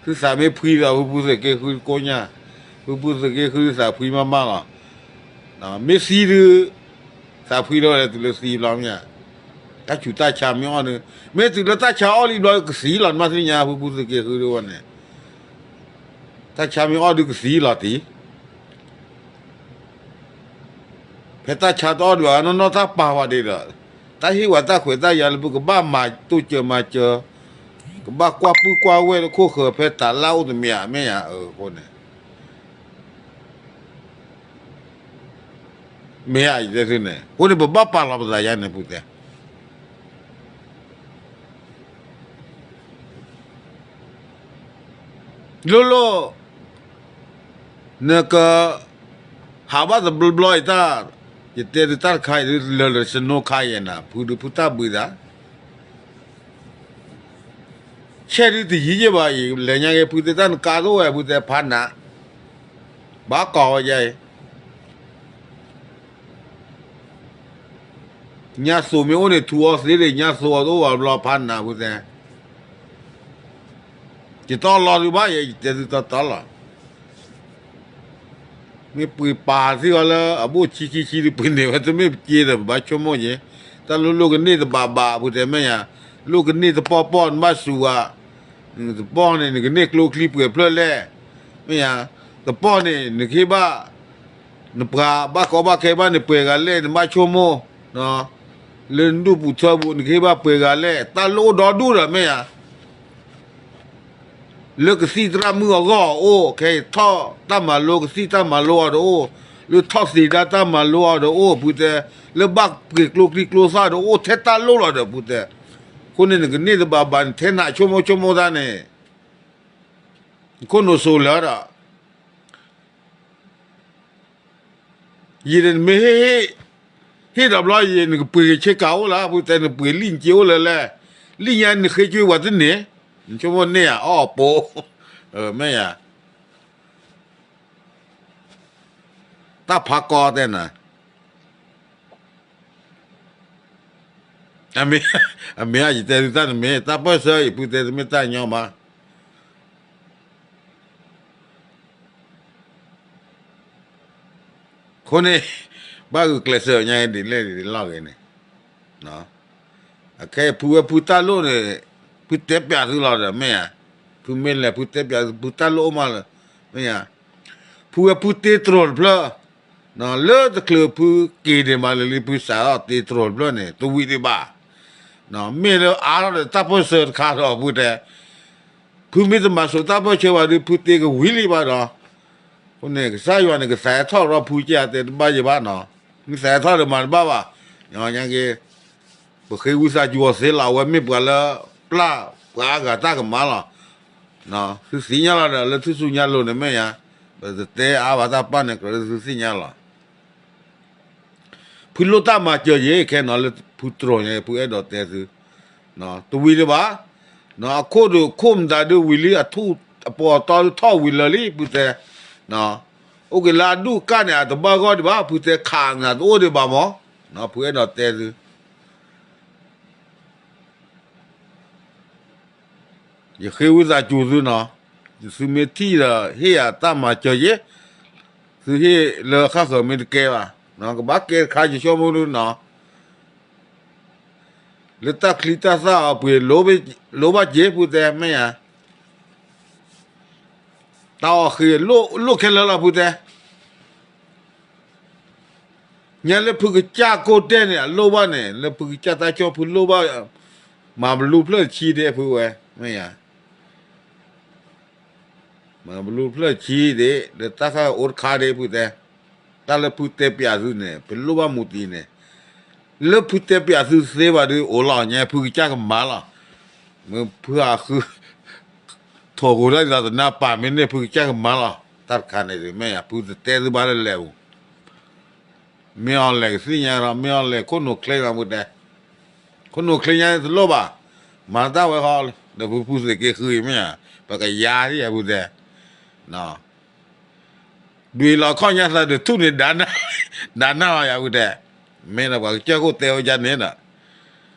သုသးမ့ၢ်ဖှံဒီး ဖုဖုသုးက့ဃုကိညၢ်, ဖုဖုသုးက့ဃုသးဖှံမးမးလီၤ. မ့ၢ်သံဒုး, သးဖှံဒီးလဲၤတုၤလၢသံဘျီမ့ၢ်ဧါ, တၢ်ဆူးတၢ်ဆါမ့ၢ်အီၣ်ဒုး, မ့ၢ်တုၤလၢတၢ်ဆါအီၣ်လံဘျီကသံလီၤ နမ့ၢ်သ့ၣ်ညါ ဖုဖုသုးက့ဃုဒုးဝဲန့ၣ်, တၢ်ဆါမ့ၢ်အီၣ်ဒုးကသံလီၤတံၢ် ဖဲတၢ်ဆါတအီၣ်ဒံးဘၣ် နီၢ်နီၢ်တၢ်ပာ်ဝဲဒၣ်ဒီး, တၢ်ဟ့ၣ်ဝဲတၢ်ခွဲးတၢ်ယာ်လၢပကဘၣ်မၤတိၢ်စၢၤမၤစၢၤ, ကဘၣ်ကွၢ်ပုၢ်ကွၢ်ဝဲၢ်လၢခိၣ်ဃၢၤဖဲတၢ်လၢ်အိၣ်တမ့ၢ်ဧါ မ့ၢ်ဧါအဃိန့ၣ်, မ့ၢ်ဧါယတဲသုန့ၣ် အဃိန့ၣ် ပဘၣ်ပာ်လီၤပသးယါန့ၣ် ဖုတဲ လိၣ်လိၣ်, နက ဟးဘၣ်တဘျီဘျီအံၤတၢ်, ယတဲသုတၢ်တခါအံၤဒုး လၢာ်လၢာ်စနိခါယဲၢ်နၤ ဖုဒုးဖုတၢ်ဘှံးသး, ဆဲးဒုးတယံၤယဲၢ်ဘၣ်အံၤ လဲၤညါက့ၤ ဖုတဲတၢ်နကါတအိၣ်ဝဲ ဖုတဲဖးနး, ဘၣ်ကီၤဝဲယါအံၤ ညါသိးမ့ၢ်အိၣ်န့ၣ် ထူအီၤသ့ဒံး ညါသိးအီၤတအိၣ်ဘၣ်ဘျီဖးနး ဖုတဲ, ယတအီၣ်လီၤသုဘၣ်ယဲ ယတဲသုတီတီလီၤ. မ့ၢ်ပှ့ၤပာ်သ့ၣ်အီၤလၢအဘိၣ်ဆံဆံဆံဒုးပှ့ၤန့ၢ်ဝဲ တမ့ၢ်ပစ့ဒီး ပဘၣ်ဆိကမိၣ်ယဲ, တၢ်လိၣ်လိၣ်ကန့ၢ်တဘးဘး ဖုတဲမ့ၢ်ယါ, လိၣ်ကန့ၢ်တပီၢ်ပီၢ် နဘၣ်စူၤဝဲ, တပီၢ်န့ၣ် နကန့ၢ်ကျိချံပှဲၤဖျၢၣ်လဲၣ်, မ့ၢ်ယါ, တပီၢ်န့ၣ် နကဟ့ၣ်ဘၣ် နပှၤဘၣ်ကီဘၣ်ခဲဘၣ်န့ၣ် ပှဲၤဂၤလဲၣ် နဘၣ်ဆိကမိၣ်, လၢနဒူၣ်ပူၤထၢပူၤ နကဟ့ၣ်ဘၣ်ပှဲၤဂၤလဲၣ် တၢ်လိၣ်အိၣ်ဒီဒူၣ်ဒီးမ့ၢ်ယါ, လၢကသံၣ်သရၣ်မုၣ်အဂီၢ်အအိၣ် ခဲအံၤထီၣ်တၢ်မၤလိ ကသံၣ်တၢ်မၤလိအီၤတအိၣ်, လၢထီၣ်သ့ၣ်ဒၣ်တၢ်မၤလိအီၤတအိၣ် ဖုတဲ, လၢဘၣ်ပှ့ၤကျိချံကျိသၣ်တအိၣ် ထဲတၢ်လိၣ်လီၤဒီး ဖုတဲ, အဃိန့ၣ် နကန့ၢ်တဘးဘး နထဲနဆိကမိၣ်ဆိကမိၣ်တၢ်န့ၣ် နခိၣ်နူာ်စိၤလၢာ်ဒီး ယံာ်ဒီးနမ့ၢ်ဟ့ၣ်, ဟ့ၣ်ဒီးဘျီယံာ် နကပှ့ၤကဆ့ကၤအိၣ်လၢ ဖုတဲ နပှ့ၤလံၣ်နက့အိၣ်လၢလဲၣ်, လံၣ်ညါနဃ့ကွံာ်ဝဲတန့ၢ်, နဆိကမိၣ်န့ၢ်ဧါ အီၣ်ပိ, မ့ၢ်ယါ, တၢ်ဖးကီတဲနၤ အမ့ၢ်, အမ့ၢ်ယတဲသုတၢ်တမ့ၢ် တၢ်ပၢၢ်ဆၢအံၤ ဖုတဲတမ့ၢ်တၢ်ညီဘၣ်. အဃိန့ၣ် ဘၣ်ဂုာ်ကျဲးစၢးညါဒ်လဲၣ်ဒ်လဲၣ်ဂ့ၤန့ၣ်, အခဲအံၤဖုဝဲဖုတၢ်လိၣ်န့ၣ် ဖုတဲပျးသုလီၤဒီး မ့ၢ်ဧါ, ဖုမ့ၢ်လဲၤဖုတဲပျးသု ဖုတၢ်လိၣ်အိၣ်မးလၢ, မ့ၢ်ဧါ, ဖုဝဲဖုတ့တြီၤတဖျၢၣ် လၢတချုးဖုက့ၤဒံးမးလၢလံ ဖုစးထီၣ်တ့တြီၤတဖျၢၣ်န့ၣ် တဝံၤဒံးဘၣ်, မ့ၢ်လၢအါထီၣ်ဒီးတၢ်ပၢၢ်ဆၢတခါဒီး ဖုတဲ, ဖုမ့ၢ်တမၤစိးတၢ်ပၢၢ်ဆၢဘၣ်ဒီး ဖုတ့ကဝံၤလံဘၣ်ဒီး, အဃိန့ၣ် ကစၢ်ယွၤန့ၣ် ကသးဟဲထီၣ်ဒီးဖုကဲတဲတဘၣ်ယံၤဘၣ်နီၤ, မ့ၢ်သးဟဲထီၣ်ဒီးမၤတဘၣ်ဘၣ်, ညါက့ၤ ပဃ့ဝံသးစူၤအီၤသ့လီၤ အဝဲမ့ၢ်ပှၤလၢ ပျၢ်ပှၤအါဂၤတၢ်ကမၣ်လီၤ. သုသ့ၣ်ညါလီၤဒီး လၢထူၣ်စုညါလိၤန့ၣ်မ့ၢ်ယါ, ပတတဲအါဘၣ်တၢ်ပာ်န့ၣ် ကြၢးလၢသုသ့ၣ်ညါလီၤ. ဖုလိၣ်တၢ်မၤစၢၤယဲခဲနီၤ လၢဖုတြီၤညါ ဖုအဲၣ်ဒိးတဲသု, တဝံၤဒံးဘၣ်, အခိၣ်ဒီးခိၣ်မတၤဒုးဝံၤလံ အထူၣ်အပီၤတီဒုးထီၣ်ဝံၤလၢာ်လံ ဖုတဲ, အိၣ်က့ၤလၢအဒူၣ်ကၢ်န့ၣ် အတဘၣ်ဂီၢ်ဒံးဘၣ် ဖုတဲ ခးနၤတအိၣ်ဒံးဘၣ်မး, ဖုအဲၣ်ဒိးတဲသု ယဃ့ဝံသးစူၤသုနီၤ, သုမ့ၢ်ထံၣ်ဒီး ဟ့ၣ်ယၤတၢ်မၤစၢၤယဲ, သုဟ့ၣ်လၢဃၣ်ဃၢၤမ့ၢ်တကဲဘၣ်, ကဘၣ်ကဲတခါယဆိကမိၣ်ဒုနီၤ, လၢတၢ်ချံတၢ်သၣ်အပှ့ၤ လိၣ်ဘၣ်စ့ ဖုတဲမ့ၢ်ဧါ, တၢ်အီၣ်ဃ့ လိၣ်ခဲလၢာ်လီၤ ဖုတဲ ညါလၢဖုကစၢ်ကိၢ်တဲၣ်န့ၣ် အလိၣ်ဘၣ်န့ၣ် လၢဖုကစၢ်တၢ်ကၠီၣ်ဖုလိၣ်ဘၣ်, မၤဘလူးဖျၢၣ်ဆံဒ့ၣ်ဖုဝဲ, မ့ၢ်ဧါ, မၤဘလူးဖျၢၣ်ဆံဒ့ၣ် လၢတၢ်ဃၣ်အိၣ်တခါဒ့ၣ်ဖုတဲ, တၢ်လၢဖုတဲပျးသုန့ၣ် ပလိၣ်ဘၣ်မူတံၤန့ၣ်, လၢဖုတဲပျးသုသ့ဘၣ်ဒုးအိၣ်လီၤ ညါဖုကစၢ်ကမၤလီၤ, မ့ၢ်ဖုဟးဃု ထိၣ်ဂိၤတၢ်ဒ်သိးသနာ်ပာ်မ့ၢ်န့ၢ်ဖုကစၢ်ကမၤလီၤ. တၢ်တခါန့ၣ်ဒုး မ့ၢ်ယၤ ဖုတတဲသုဘၣ်လၢလဲၤပူၤ, မ့ၢ်အီၤလဲၤကသ့ၣ်ညါဒီး မ့ၢ်အီၤလဲၤခိၣ်နူာ်ချ့မးပူၤတဲ, ခိၣ်နူာ်ချ့ညါတလိၣ်ဘၣ်, မၤတၢ်ဝဲဃီ, ဒီးဖုဖုသုးက့ဃုအံၤမ့ၢ်ယၤ, ပကယၤဒ်ယၤပူၤတဲ, ဒွံးလီၤခီၣ်ညါသးဒီးထူၣ်န့ၣ် ဒၣ်နၢ်လီၤယၤပူၤတဲ, မ့ၢ်ဒီးပှၤကစၢၢ်ခိၣ်တဲဝဲဒ်န့ၣ်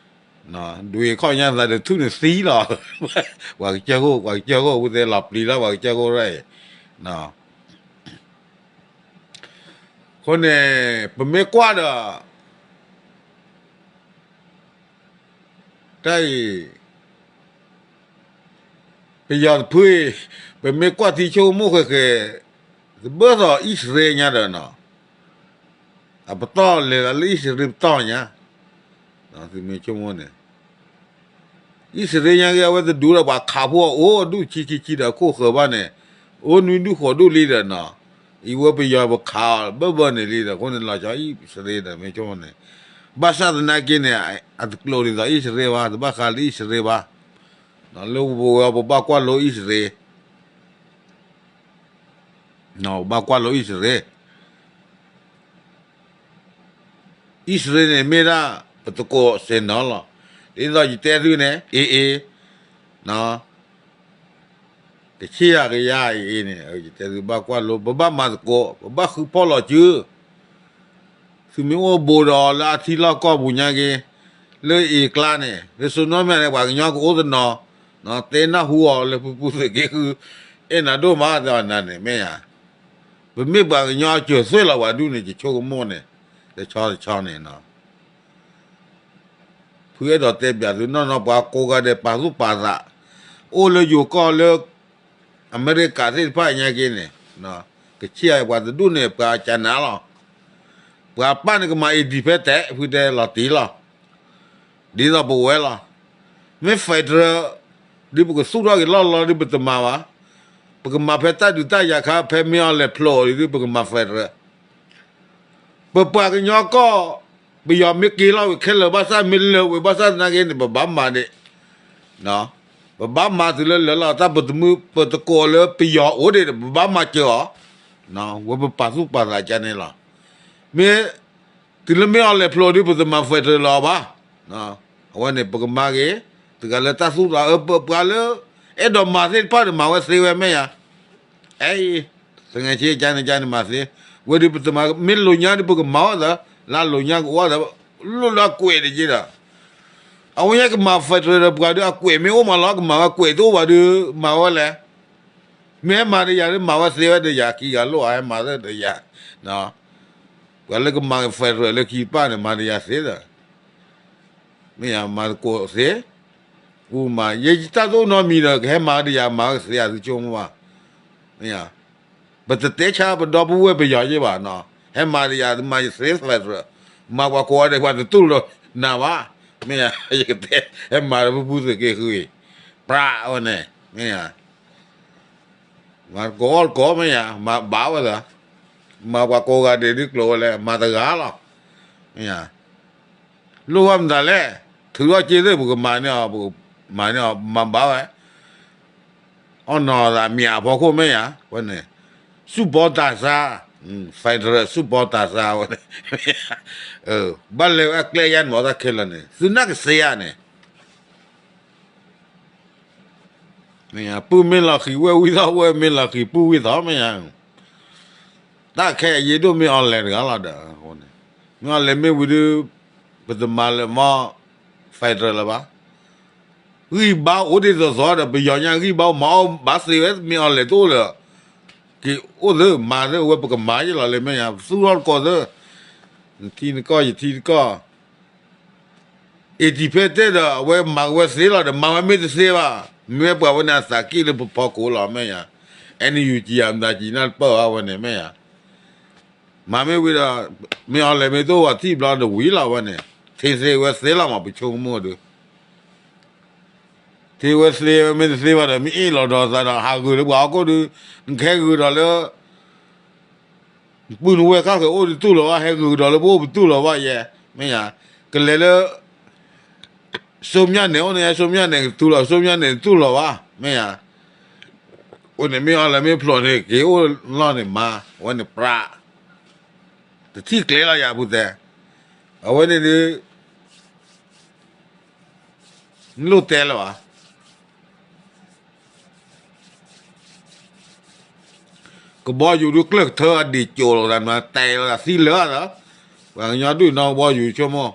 ဒီး ဒွံးခီၣ်ညါသးဒီးထူၣ်န့ၣ်သံလီၤ. ပှၤကစၢၢ်ခိၣ် ပှၤကစၢၢ်ခိၣ်ပူၤတဲလီၤပျံၤလီၤ ပှၤကစၢၢ်ခိၣ်ရဲၣ်အံၤ, အဃိန့ၣ် ပမ့ၢ်ကွၢ်ဒီး တၢ်အံၤ ပယီၤတဖုအံၤ ပမ့ၢ်ကွၢ်ထံဆိကမိၣ်ဃဲးဃဲး တဘၢသီၣ်အံၣ်စရ့လးညါဒီးနီၤ, အပတီၢ်လဲၤလၢအံၣ်စရ့လးပတီၢ်ညါ, သုမ့ၢ်ဆိကမိၣ်န့ၣ် အံၣ်စရ့လးညါက့ၤ အဝဲတဒူဒီးပှၤခးဖိအအိၣ်ဒူၣ်ဆံခံဆံဒီးအခိၣ်ဃၢၤဘၣ်န့ၣ်, အိၣ်နွံဒူၣ်ဃိးဒူၣ်လံဒီးနီၤ, အံၤဝဲပယီၤပခးအီၤဘၢၣ်ဘၢၣ်န့ၣ်လံဒီး အဃိန့ၣ်လီၤဆီအံၣ်စရ့လးဒီးမ့ၢ်ဆိကမိၣ်န့ၣ်, ဘၣ်ဆၣ်သနာ်က့န့ၣ် အတကျိၤဒ်သိးအံၣ်စရ့လးဘၣ်, တဘၣ်ဃးလၢအံၣ်စရ့လးဘၣ်, လၢပဝဲပဘၣ်ကွၢ်လိအံၣ်စရ့လး ပဘၣ်ကွၢ်လိအံၣ်စရ့လး, အံၣ်စရ့လးန့ၣ်မ့ၢ်ဒၣ် ပတကိးစဲးနီၤလီၤ, ဒ်သိးယတဲသုန့ၣ် AA ကဆ့ၣ်ယၤကယၤအံၤန့ၣ် ယတဲသုဘၣ်ကွၢ်လိ ပဘၣ်မၤသကိး ပဘၣ်ဃုဖီၣ်လီၤစု သုမ့ၢ်အိၣ်ဘူးဒီးအီၤလၢအထံလီၢ်ကီၢ်ပူၤညါက့ၤ, လၢအ့ကျါန့ၣ် လၢစိနီၢ်မ့ၢ်န့ၣ် ပှၤကညီကအိၣ်တနီၤ, တဲနၢ်ဟူအီၤလၢပူၤပူၤသုးက့ဃု, အဲၣ်နၤဒိၣ်မးသ့ၣ်အီၤနၤန့ၣ် မ့ၢ်ယၤ, ပမ့ၢ်ပှၤကညီအစၢၤသွဲၣ်လီၤပှၤဒူၣ်န့ၣ် ယဆိကမိၣ်န့ၣ်, တဆီတဆီန့ၣ်နီၤ ဖုအဲၣ်ဒိးတဲပၠးသုနီၢ်နီၢ် ပှၤကိးဂၤဒဲးပာ်သူၣ်ပာ်သး, အိၣ်လၢယိၤကီၢ်လၢ အမဲရကၤသ့ၣ်တဖၣ်ညါက့ၤန့ၣ်, ကဆ့ၣ်ယၤပှၤတဒူၣ်န့ၣ် ပှၤကနၤလီၤ, ပှၤပၢ်န့ၣ်ကမၤ independent ဖုတဲလီၤတံၢ်လီၤ, ဒ်သိးပဝဲလီၤ, မ့ၢ် federal ဒ်ပကသူၣ်ထီၣ်က့ၤလီၢ်လီၤဒ်ပတမၤဘၣ်, ပကမၤဖဲတၢ်ဒုးတၢ်ယၤခါ ဖဲမ့ၢ်အီၤလဲၤဖျိးအီၤဒ်ပကမၤ federal ပပှၤကညီကီၢ်, ပယီၤမ့ၢ်က့ၤလီၤဝံၤခဲလၢာ်ဘၣ်ဆၣ် မ့ၢ်လၢာ်ဝံၤဘၣ်ဆၣ်သနာ်က့န့ၣ် ပဘၣ်မၤဒံး, ပဘၣ်မၤတုၤလၢလၢာ်လီၤ တၢ်ပတမုာ် ပတကိးလၢပယီၤအိၣ်ဒံးဒီး ပဘၣ်မၤစၢၤအီၤ, ဝဲပပာ်သူၣ်ပာ်သးကန့ၣ်လီၤ, မ့ၢ် တုၤလၢမ့ၢ်အီၤလဲၤဖျိးဒံး ပတမၤ federal လၢၤအီၤဘၣ်, အဝဲန့ၣ် ပကမၤက့ၤ, တဂၤလၢတၢ်သူၣ်လီၤအၢပပှၤလၢ အဲၣ်ဒိးမၤသ့ၣ်တဖၣ်န့ၣ် မၤဝဲသ့ဝဲမ့ၢ်ယၤ အဲၣ်, သငယ်ချင်း ကန့ၣ်ကန့ၣ်မၤသ့, ဝဲဒုးပတမၤ မ့ၢ်လိာ်ညါဒုး ပကမၤအီၤသး, လၢလိာ်ညါကအိၣ်သး, လိၣ်လၢအကွဲးတက့ၢ်ဒီး, အဝဲညါကမၤ federal ဒီးပှၤဒုးအကွဲးမ့ၢ်အိၣ်မးလီၤ ကမၤဝဲကွဲးတအိၣ်ဘၣ်ဒုး မၤဝဲလဲၣ်, မ့ၢ်ဟဲမၤဒီးယၤဒုး မၤဝဲသ့ဝဲဒီးယၤ ခံဂၤလိၣ်အဟဲမၤသ့ဒီးယၤ, ပှၤလၢကမၤ federal လၢခံတဖၣ်န့ၣ် မၤဒီးယၤသ့ဒီး မ့ၢ်ယၤမၤသကိးသ့, ပူမၤ ယဲယတၢ်တအိၣ်နီတမံၤဒီး ကဟဲမၤဒီးယၤ မၤဝဲကသ့ယၤသုဆိကမိၣ်ဘၣ်, မ့ၢ်ယၤ, ပတတဲဆါပဒီပုၢ်ဝဲၢ်ပယီၤယ့ၢ်ဘၣ်နီၤ, ဟဲမၤဒီးယၤ မၤယသ့ federal, မၤပှၤကိးဂၤဒဲး ပှၤတတူၢ်လိာ်နၤဘၣ်, မ့ၢ်ယၤ ယကတဲ, ဟဲမၤဒီးပူၤပူၤသုးက့ဃုအံၤ, ပြးဝဲန့ၣ် မ့ၢ်ယၤ မၤသကိးအီၣ်သကိးမ့ၢ်ယၤ မၤဘၣ်ဝဲသး, မၤပှၤကိးဂၤဒဲးဒ်ကျိၤဝဲလဲၣ် မၤတဂၤလီၤ, မ့ၢ်ယၤ, လိၣ်ဘၣ်မတၤလဲၣ်, ထုးထီၣ်က့သ့ၣ် ပကမၤန့ၢ်အီၤ, ပကမၤန့ၢ်အီၤ မၤဘၣ်ဝဲ, အီၣ်နီၤသးမ့ၢ်အဖီခိၣ်မ့ၢ်ယၤ, ဝဲန့ၣ်, စူၢ်ပီတၢ်ဆါ, federal စူၢ်ပီတၢ်ဆါဝဲန့ၣ်, ဘၣ်လဲၤဝဲအကျဲယါန့ၣ်မ့ၢ်တၢ်ခဲလၢာ်န့ၣ် သုနၢ်ကစ့ယါန့ၣ် ပုၢ်မ့ၢ်လီၤဃံၤဝဲၢ်ဝံသီၣ် ဝဲၢ်မ့ၢ်လီၤဃံၤပုၢ်ဝံသီၣ်မ့ၢ်ယါ, တၢ်ခဲအံၤယ့ဒိၣ်မ့ၢ်အီၤလဲၤတဂၤလီၤဒီး, မ့ၢ်အီၤလဲၤမ့ၢ်ဝံၤဒုး, ပတမၤလၢၤမီၢ် federal လၢၤဘၣ်, ဂံၢ်ဘါအိၣ်ဒ်သိးသိးဒီး ပယီၤညါဂံၢ်ဘါအိၣ်မၤအီၣ်ဘၣ်သ့ဝဲ မ့ၢ်အီၤလဲၤတအိၣ်လၢၤ, က့ၤအိၣ်သ့မၤသ့ အဝဲပကမၤယ့ၢ်လီၤလဲၤမ့ၢ်ယါ ပသူၣ်ထီၣ်တကီၢ်သ့, နထံနကီၢ်ယထံတကီၢ် အံၤထံဖဲတဲဒီး အဝဲမၤဝဲသ့လီၤဒီး မၤဝဲမ့ၢ်တသ့ဘၣ်, မ့ၢ်ပှၤဝဲန့ၣ်အသးကံၢ်လၢပဖီခိၣ်လီၤမ့ၢ်ယါ, အဲၣ်နယူၣ်ကံၢ်ယါ မတၤကံၢ်နၢ်တပၢၢ်ဘၣ်ဝဲန့ၣ်မ့ၢ်ယါ, မၤမ့ၢ်ဝံၤဒီး, မ့ၢ်အီၤလဲၤမ့ၢ်တအိၣ်ဝဲထံၣ်ဘျီဒီးဝံၤလီၤဝဲန့ၣ်, ထံသ့ဝဲသ့လီၤမး ပဆိကမိၣ်ဒုး ထံဝဲသ့ဝဲမ့ၢ်တသ့ဘၣ်ဒီး မ့ၢ်အ့ၣ်လိာ်ဒီးသးဒီး ဟးဂုာ်လၢပှၤဟီၣ်ခိၣ်ဒုး, နကဟဲဂုာ်ဒီးလၢ ပုၢ်နဝဲၢ်ခါဃဲၤအိၣ်တတူၢ်လီၤဘၣ်, ဟဲဂုာ်ကဒီးလၢပအိၣ်ပတူၢ်လီၤဘၣ်ယဲ, မ့ၢ်ယါ, ကလဲၤလၢ စိမၠၣ်နဲၣ်အိၣ်န့ၣ် စိမၠၣ်နဲၣ်ကတူၢ်လီၤ စိမၠၣ်နဲၣ်တတူၢ်လီၤဘၣ်, မ့ၢ်ယါ, အိၣ်န့ၣ်မ့ၢ်အီၤလၢမ့ၢ်ဖျိးန့ၣ် က့ၤအိၣ်လီၢ်န့ၣ်မါ, အဝဲန့ၣ်ပြး, တထံၣ်ကျဲလီၤယၤပူၤတဲ, အဝဲန့ၣ်ဒုး နလိၣ်တဲလၢၤဘၣ်. ကဘီယူၤဒုးကျၢၢ်ကထၢအဒံးကၠိလိာ်သးန့ၣ် တဲာ်လိာ်သးသံလၢာ်သး, ပှၤကညီဒုးနီၢ်ကဘီယူၤဆိကမိၣ်,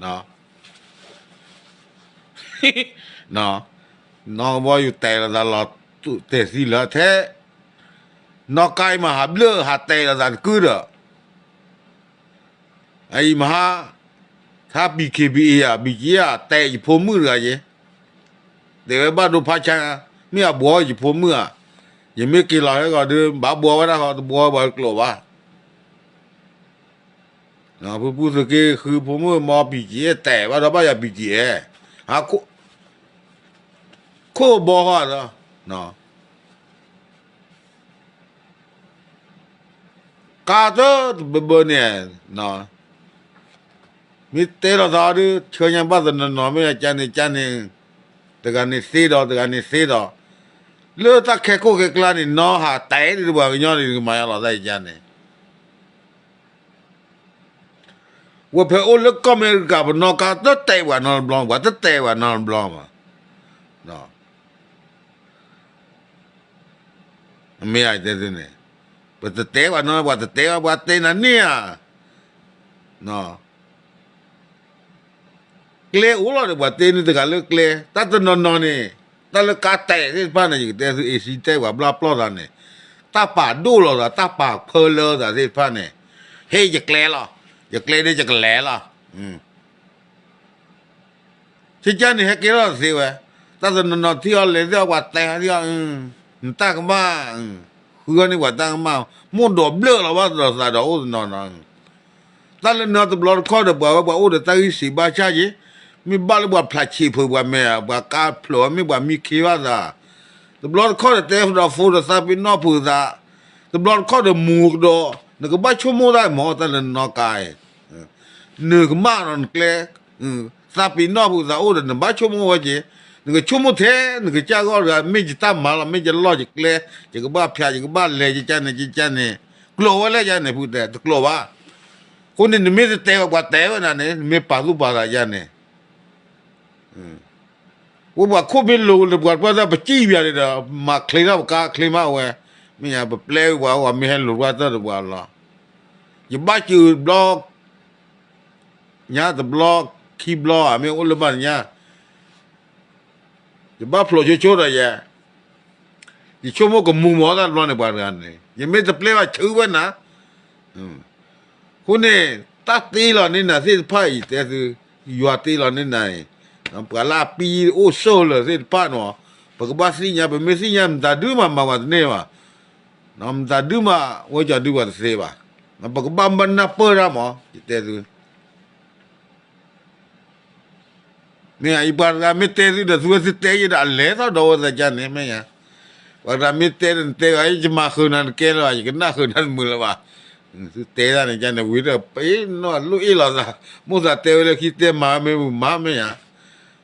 နီၢ်ကဘီယူၤတဲာ်လိာ်သးလီၤ, တဲာ်သံလၢာ်ထဲ, နီၢ်ကါအံၤမးဟးဘျၢၣ်ဟးတဲာ်လိာ်သးတကုဒီး အအံၤမဟါ, ထါ ပီၣ်ခ့ၣ်ပီၣ်အ့ၣ် ဧါ ဘံၣ်က့ၤ ဧါ တဲာ်ယဖိမုၣ်တဂၤယဲ, တဲဝဲဘၣ်ဒိဖးဆါ, မ့ၢ်အဘှီယဖိမုၣ်ဧါ, ယမ့ၢ်က့ၤလီၤဟဲဂီၤဒုး ဘၣ်ဘှီဝဲဒၣ်ဃီ တဘှီဘၣ်ကျိာ်ဘၣ်. ဖုဖုသုးက့ဃုဖိမုၣ်မီ ဘံၣ်က့ၤ တဲာ်ဘၣ်ဒီးဘၣ်ယၤ ဘံၣ်က့ၤ ဟး ခိၣ်ဘီဃီဒီး ကါတၢ်တဘၢဘၢန့ၣ်, မ့ၢ်တဲလိာ်သးဒုး ဆှၢညါဘၣ်တနီၤနီၤ မ့ၢ်ကန့ၣ်ကန့ၣ်, တဂၤန့ၣ်သ့ဒီး တဂၤန့ၣ်သ့ဒီး, လၢတၢ်ခဲခိၣ်ခဲကျါန့ၣ် နီၢ်ဟးတဲဒ်ပှၤကညီန့ၣ် ကမၤယါလီၤတၢ်ယကန့ၣ် ဝဲဖဲအိၣ်လၢကီၢ်အမဲရကၤ ပနီၢ်ကါတတဲာ်ပှၤနီတဘျီ ပှၤတတဲာ်ပှၤနီတဘျီဘၣ်. မ့ၢ်တဲသုန့ၣ်, ပတတဲပှၤနီ ပှၤတတဲဘၣ် ပှၤတဲနၤန့ၣ်ဧါ. ကျဲအိၣ်လီၤဒီး ပှၤတဲန့ၣ်တဂၤလၢကျဲ တၢ်တနီၤနီၤန့ၣ်, တၢ်လၢကါတဲာ်သ့ၣ်တဖၣ်န့ၣ် ယကတဲသု အ့ၣ်စံတဲပှၤဘျါပျီၢ်သးန့ၣ်, တၢ်ပာ်ဒိၣ်လီၤသး တၢ်ပာ်ဖၢလၢသးသ့ၣ်တဖၣ်န့ၣ်, ဟ့ၣ်ယကျဲလီၤ, ယကျဲဒ်ယကလဲၤလီၤ. ကကန့ၣ်ဟဲကဲထီၣ်တသ့ဝဲ, တၢ်တနီၤနီၤထံၣ်အီၤလဲၤသ့ၣ်အီၤ ပှၤတဲအီၤ, နတၢ်ကမၣ်, ဃုအီၤန့ၣ်ပှၤတၢ်ကမၣ်, မိၢ်ဒိးဘျၢၣ်လီၤဘၣ်ဒီးသးဒီးအိၣ်တနီၤနီၤ တၢ်လၢနတဘျီတခီၣ်ဒီး ပှၤဝဲပှၤအိၣ်ဒီးတၢ်ဂံၢ်စံးဘါဆၣ်က့ၤ, မ့ၢ်ဘၣ်လၢပှၤဖျးဆံးဖုးပှၤမဲာ်, ပှၤကါဖျိး မ့ၢ်ပှၤမံခ့ဘၣ်သး, တဘျီတခီၣ်ဒီးတဲဒီးဖိဒီးသးပ့ၤနီၣ်ဖုးသး, တဘျီတခီၣ်ဒီးမူကဒီး, နကဘၣ်ဆိကမိၣ်တၢ်မ့ၢ်တၢ်လၢနနီၢ်ကါအံၤ, နကမၣ်ဒီးနကျဲ, သးပ့ၤနီၣ်ဖုးသးအိၣ်ဒီး နဘၣ်ဆိကမိၣ်ဝဲက့ၤ, နကဆိကမိၣ်ထဲ နကစၢ်ဂီၢ်တဂၤ မ့ၢ်ယတၢ်မၤလီၤ မ့ၢ်ယလီၢ်ယကျဲ, ယကဘၣ်ဖျး ယကဘၣ်လဲၤ ယကန့ၣ် ယကန့ၣ်, ကျိာ်ဝဲလၢယန့ၣ် ဖုတဲ တကျိာ်ဘၣ်. အဃိန့ၣ် နမ့ၢ်တတဲဝဲ ပှၤတဲဝဲဒၣ်န့ၣ် နမ့ၢ်ပာ်သူၣ်ပာ်သးယန့ၣ်, ဝဲပှၤခိၣ်မ့ၢ်လိၤလၢပှၤတပှၢ်တၢၢ် ပစံၣ်ပၠးန့ၣ်ဒီး မၤချ့ထီၣ်ပကါချ့မးဝဲ, မ့ၢ်ညါ ပပျဲဝဲပှၤအိၣ် မ့ၢ်ဟဲလိၤတပှၢ်တၢၢ်တပှၢ်လီၤ. ယဘၣ်စၢၤဘျီ ညါတဘျီ ခံဘျီ မ့ၢ်အိၣ်လၢဘၣ်ညါ ယဘၣ်ဖျိးဆိဆိဒီးယဲ, ယဆိကမိၣ်ကမူၤမီၤတၢ်တဘျီန့ၣ် ပှၤတဂၤန့ၣ် ယမ့ၢ်တပျဲဘၣ်ဆၢဝဲနၤ, အဃိန့ၣ် တၢ်တ့လီၤန့ၢ်နၤသ့ၣ်တဖၣ်အံၤ တဲသု, ယွၤတ့လီၤန့ၢ်နၤအံၤ, ပှၤလၢအပံအိၣ်ဆိးလၢာ်သ့ၣ်တဖၣ်န့ၣ်, ပကဘၣ်သ့ၣ်ညါ, ပမ့ၢ်သ့ၣ်ညါ မတၤဒုမၤမၤပှၤတန့ၢ်ဘၣ်, မတၤဒုမၤဝဲကၠီဒုပှၤတသ့ဘၣ်, ပကဘၣ်မၤနၢ်ပၢၢ်တၢ်မး ယတဲသု မ့ၢ်ယၤ ယပှၤတဂၤမ့ၢ်တဲသုဒီး သုဝဲသုတဲယဲဒီး အလဲၤထီၣ်ဒီးဝဲသးကန့ၣ် မ့ၢ်ယၤ, ပှၤတဂၤမ့ၢ်တဲဒီး နတဲဘၣ် ယမၤဃုာ်နၤတကဲလၢၤဘၣ်, ယကနၣ်ဃုာ်နၤတမုာ်လၢၤဘၣ်, သုတဲတၢ်န့ၣ်ကန့ၣ် ဝံၤဒီး ပ့ၤနီၣ်လိၣ်အ့ၣ်လိာ်သး, မိၣ်သးတဲဝဲလၢခံတဲမၤမ့ၢ်မုာ်မၤ မ့ၢ်ယၤ,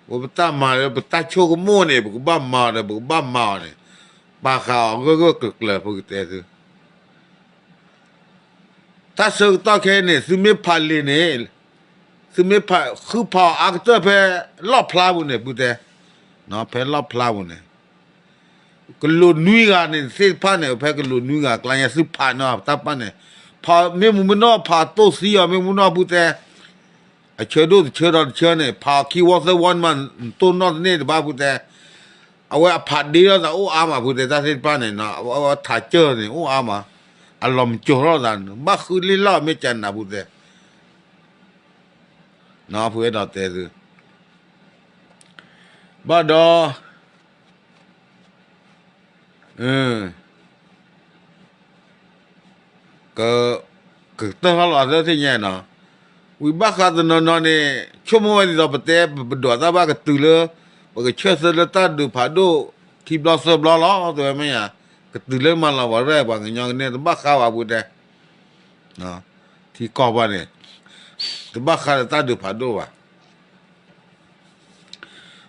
ပတၢ်မၤလၢပတၢ်ဆိကမိၣ်န့ၣ် ပကဘၣ်မၤအီၤဒီး ပကဘၣ်မၤအီၤန့ၣ်, ပာ်ဃာ်အီၤဂၢၢ်ဂၢၢ်ကျၢၤကျၢၤ ဖိကတဲသု တၢ်ဆၢကတီၢ်ခဲအံၤန့ၣ် သုမ့ၢ်ဖးလံာ်န့ၣ်, သုမ့ၢ်ဖး ဃုဖးအီၤအါကတၢၢ်ဖဲလီၣ်ဖျါပူၤန့ၣ် ဖုတဲ, ဖဲလီၣ်ဖျါပူၤန့ၣ်, ကလူးနွံဂၤန့ၣ်သ့ၣ်တဖၣ်န့ၣ် ဖဲကလူးနွံဂၤအကျါညါ သုဖးန့ၢ်တၢ်တဖၣ်န့ၣ်, ဖးမ့ၢ်မုၢ်မနီၢ် ဖးတိၢ်သံအီၤ မ့ၢ်မုၢ်မနီၢ် ဖုတဲ အဆၢဒိၣ်တဆၢဒီးတဆၢန့ၣ် ဖးခံဝီသၢဝီန့ၣ်မး နတိၢ်နီၣ်တန့ၢ်တဘၣ် ဖုတဲ, အဝဲအဖးဒ့ထီၣ်သးအိၣ်အါမး ဖုတဲ တၢ်သ့ၣ်တဖၣ်န့ၣ်, အဝဲထးစၢၢ်န့ၣ် အိၣ်အါမး, အလီၤမုၢ်ကၠိထီၣ်သးန့ၣ် ဘၣ်ဃုလံလီၤ မ့ၢ်ကနၣ် ဖုတဲ, ဖုအဲၣ်ဒိးတဲသု, ဘၣ်ဒီး ကကတၢၢ်ထီၣ်လီၤသၢသ့ၣ်ညါနီၤ, ဝံၤဘၣ်ဃးတနီၤနီၤန့ၣ် ဆိကမိၣ်ဝဲဒ်သိးပတဲ ပဒွးတၢ်ဘၣ်ကတုၤလၢ ပကဆၢၣ်သၢလၢတၢ်ဒုးဖးဒိၣ် ခံဘျီသၢဘျီလီၤ တဲဝဲမ့ၢ်ယၤ, ကတုၤလၢမၤလီၤပှၤရဲၣ်ပှၤကညီကန့ၢ် တဘၣ်ဃးဘၣ် ဖုတဲ, ထံကီၢ်ဘၣ်န့ၣ် တဘၣ်ဃးဒီးတၢ်ဒုးဖးဒိၣ်ဘၣ်.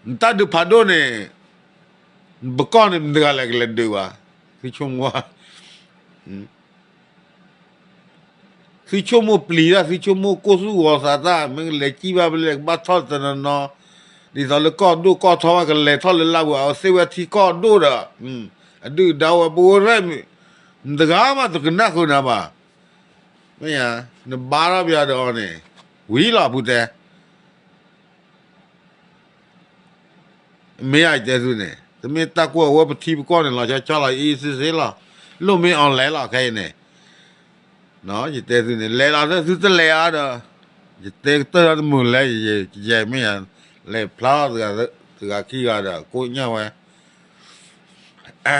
နတၢ်ဒုးဖးဒိၣ်န့ၣ် ပကီၢ်န့ၣ် မတၤတဂၤလဲၣ်ကလဲၤဒုးဘၣ်. သုဆိကမိၣ်, သုဆိကမိၣ်ပျံၤတၢ် သုဆိကမိၣ်ကိၢ်သူၣ်ဂီၤသးတၢ် မ့ၢ်ကလဲၤစံၣ်ဘၣ်ဖဲလဲၣ် ကဘၣ်ထီၣ်တနီၤနီၤ, ဒ်သိးလၢကီၢ်ဒိၣ်ကီၢ်ထီဘၣ် ကလဲၤထီၣ်လၢလါပူၤ အဝဲသ့ၣ်ဝဲထံကီၢ်ဒိၣ်ဒီး အဒုၣ်ဒါဝဲ ပဝဲရဲၣ်မုၣ် နတဂၤမးတကနၣ်ဃုာ်နၤဘၣ်. မ့ၢ်ဧါ, နဘါထီၣ်ပယီၤဒီးအီၤန့ၣ် ဝံၤလီၤဖုတဲ မ့ၢ်ယတဲသုန့ၣ် တမ့ၢ်တၢ်ကွၢ်ဝဲပထံပကီၢ်န့ၣ် လီၤဆီဆီလီၤ အံၤစ့စ့လီၤ, လိၣ်မ့ၢ်အီၤလဲၤလီၤခဲအံၤန့ၣ်, ယတဲသုန့ၣ် လဲၤလီၤသုတလဲၤအါဒီး, ယတဲကတၢၢ်တၢ်တမုာ်လဲၣ် ယဲမ့ၢ်ယၤ, လဲၤဖျါထီၣ်တဂၤခံဂၤဒီး ကိးညၣ်ဝဲ အိ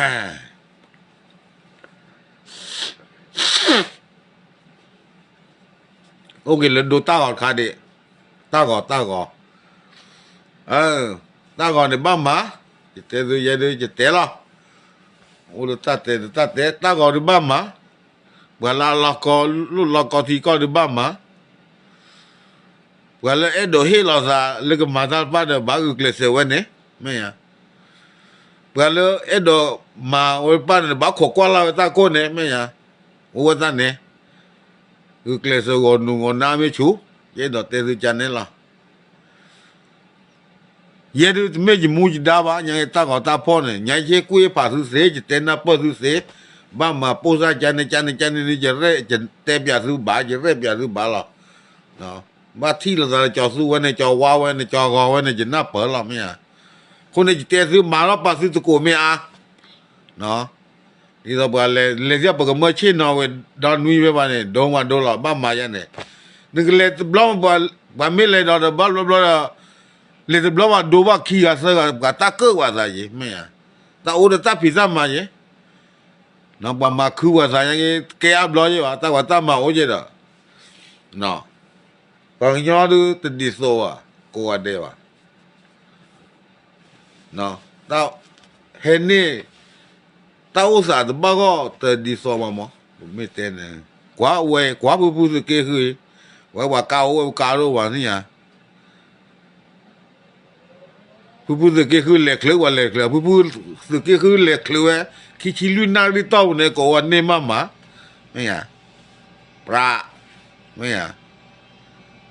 ၣ်က့ၤလၢဒိတၢ်ဂီၤတခါဒံး, တၢ်ဂီၤတၢ်ဂီၤ, တၢ်ဂီၤန့ၣ်ဘၣ်မၤ, ယတဲသုယဲဒုးယတဲလီၤ, အိၣ်လၢတၢ်တဲတၢ်တဲ တၢ်ဂီၤဒုးဘၣ်မၤ, ပှၤလၢအလီၢ်ကီ လိၣ်လီၢ်ကီထံကီၢ်ဒုးဘၣ်မၤ ပှၤလၢအဲၣ်ဒိးဟ့ၣ်လီၤသးလၢကမၤတၢ်တဖၣ်ဒီး ဘၣ်ဂုာ်ကျဲးစၢးဝဲန့ၣ် မ့ၢ်ယါ, ပှၤလၢအဲၣ်ဒိးမၤဝဲတဖၣ်န့ၣ် ဘၣ်ခိးကွၢ်လၢ်ဝဲတၢ်ကိၢ်န့ၣ် မ့ၢ်ယါ, အိၣ်ဝဲတၢ်န့ၣ် ဂုာ်ကျဲးစၢးဂီၤနူၤဂီၤနါမ့ၢ်ဆူၣ်, ယအဲၣ်ဒိးတဲသုကါန့ၣ်လီၤ. ယဲဒုးတမ့ၢ်ယမူယဒါဘၣ် ညါက့ၤတၢ်ဂီၤတၢ်ဖီၣ်န့ၣ် ညါယကွၢ်ဖးသုသ့ ယတဲနၢ်ပၢၢ်သုသ့, ဘၣ်မၤပိၢ်စၢ်ကါန့ၣ် ကါန့ၣ် ကါန့ၣ် ယရဲၣ် ယတဲပျးသုဘၣ် ယရဲၣ်ပျးသုဘၣ်လီၤ. ဘၣ်ထံၣ်လိာ်သးလၢကၠီၤသူဝဲန့ၣ် ကၠီၤဝါဝဲန့ၣ် ကၠီၤဂီၤဝဲန့ၣ် ယနၢ်ပၢၢ်လီၤမ့ၢ်ဧါ. အဃိန့ၣ် ယတဲသုမၤလီၤပာ်သုသကိးမ့ၢ်ဧါ. ဒ်သိးပှၤလဲၤ လဲၤသ့ၣ်ပကမၢဆ့ၣ်နီၤဝဲ ဒီနွံဖဲဘၣ်န့ၣ် ဒိမးဒိလီၤ ဘၣ်မၤယါန့ၣ်, နကလဲၤတဘျီ ပှၤမ့ၢ်လဲၤဒီးတဘျီဘျီဘျီဒီး လဲၤတဘျီဘၣ်ဒိဘၣ်ခံဂၤသၢဂၤ ပှၤတၢ်ကၢၣ်ဝဲသးယံၤ မ့ၢ်ဧါ, တၢ်အိၣ်ဒီးတၢ်ဖံးတၢ်မၤယံၤ, ပှၤမၤခုဝဲသးညါက့ၤ ကဲအါဘျီယံၤဘၣ် တၢ်ဝဲတၢ်မၤအိၣ်ယံၤဒီး ပှၤကညီဒုးတဒ်သိးဘၣ် ကိးဂၤဒဲးဘၣ် တၢ်ဟဲန့ၢ် တၢ်အိၣ်သးတဘၣ်ဂီၢ်တဒ်သိးဘၣ်မး ပမ့ၢ်တဲန့ၣ် ကွၢ်ဝဲ ကွၢ်ဖုဖုသုးက့ဃုအံၤ ဝဲပှၤကါအိၣ်ဝဲပကါဒိၣ်ဘၣ်န့ၣ်ဧါ ဖုဖုသုးက့ဃုလဲၤချုးဝဲလဲၤချုး ဖုဖုသုးက့ဃုလဲၤချုးဝဲ ခံဆံလွံၢ်နၣ်ရံၣ်တီၢ်ပူၤန့ၣ် ကိးဝဲန့ၢ်မးမး မ့ၢ်ဧါ ပြး မ့ၢ်ဧါ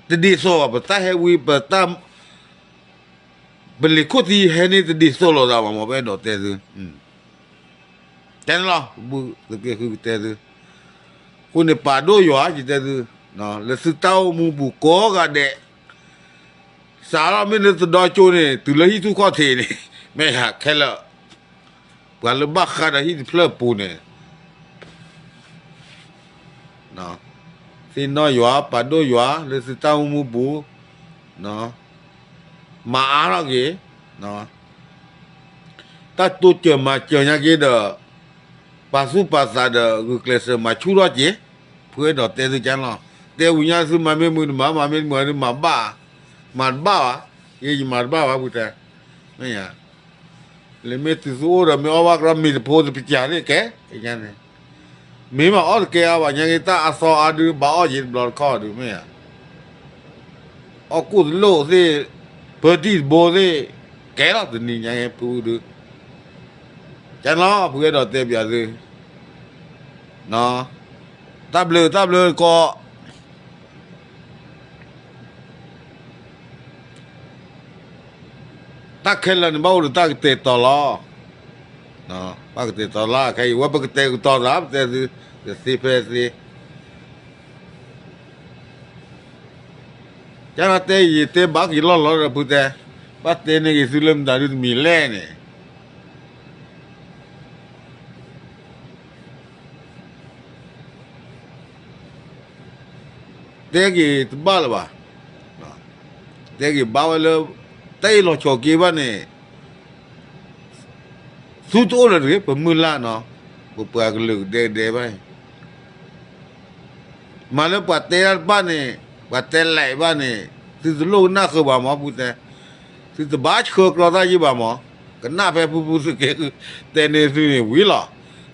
တဒ်သိးဘၣ် ပတၢ်ဟဲဝံ ပတၢ် ပလံၤခိၣ်ထံဟဲန့ၢ်တဒ်သိးလိာ်သးဘၣ်မး ပအဲၣ်ဒိးတဲသု တဲန့ၣ်လီၤ ပဖုသုးက့ဃုကတဲသု အဃိန့ၣ်ပာ်ဒိၣ်ယွၤ ယတဲသု လၢသုတၢ်အိၣ်မူပူၤကိးဂၤဒဲး စးထီၣ်မ့ၢ်လၢတဒီကၠိန့ၣ် တုၤလၢဟံၣ်ထူၣ်ခီၣ်ထံးန့ၣ် မ့ၢ်ယါခဲလၢာ် ပှၤလၢဘၣ်ဃးဒီးဟံၣ်တဖျၢၣ်အပူၤန့ၣ် သ့ၣ်နီၣ်ယွၤ ပာ်ဒိၣ်ယွၤ လၢသုတၢ်အိၣ်မူပူၤ မၤအါထီၣ်က့ၤ တၢ်တိစၢၤမၤစၢၤညါက့ၤဒီး ပာ်သူၣ်ပာ်သးဒီးဂုာ်ကျဲးစၢးမၤဆူၣ်ထီၣ်က့ၤ ဖုအဲၣ်ဒိးတဲသုကါန့ၣ်လီၤ. တဲဝံၤညါသုမၤမ့ၢ်မုာ်တမၤ မၤမ့ၢ်တမုာ်မၤဘၣ် မၤတဘၣ်ဘၣ် ယဲယမၤတဘၣ်ဘၣ် ပူၤတဲ မ့ၢ်ယါ လၢမ့ၢ်တုၤသုအိၣ်ဒီးမ့ၢ်အီၣ်ဘၣ်ကရီမ့ၤတဖိ တပစၢ်သ့ၣ်ကဲ ကညါန့ၣ် မ့ၢ်မၤအီၣ်တကဲအါဘၣ်ညါက့ၤ တၢ်အသီအါဒုး ဘၣ်အီၣ်ယံၤတဘျီတခီၣ်ဒုး မ့ၢ်ယါ အီၣ်ကိၣ်တလိၣ်သ့ၣ် ပၢတံၢ်တဘိသ့ၣ် ကဲလီၤတနံၤညါက့ၤ ဖုဒုး ကဲလီၤ ဖုအဲၣ်ဒိးတဲပျးသု တၢ်ဘျုးတၢ်ဘျုးကီး တၢ်ခဲလၢာ်န့ၣ် ဘၣ်အိၣ်ဒီးတၢ်ကတဲာ်ကတီၤလီၤ. ဘၣ်ကတဲာ်ကတီၤလီၤ ခဲအံၤ ဝဲပကတဲာ်ကတီၤသး ပတဲသု တသ့ဖဲသ့ ကဲလီၤတဲ ယတဲဘၣ်က့ၤလီၢ်လီၤဒီး ဖုတဲ ဘၣ်တဲန့ၢ်က့ၤသုလၢမတၤဒုတမံၤလဲၣ်န့ၣ် တဲက့ၤတဘၣ်လၢၤဘၣ်. တဲက့ၤဘၣ်ဝဲလၢ တၢ်အ့ၣ်လိာ်ဆိးက့ဘၣ်န့ၣ် သုတအိၣ်လၢၤတဂ့ၤ ပမုၢ်လၢ်နီၤ ပပှၤကလုာ်ကဒဲကဒဲဘၣ် မၤလၢပှၤတဲတၢ်တဘၣ်န့ၣ် ပှၤတဲလဲၤဘၣ်န့ၣ် သုတလိၣ်ကနၣ်ဃုာ်ဘၣ်မး ဖုတဲ သုတဘၣ်ဆှၢကြီတၢ်ယံၤဘၣ်မး ကနၣ်ဖဲဖုဖုသုးက့ဃု တဲန့ၢ်သုန့ၣ်ဝံၤလီၤ.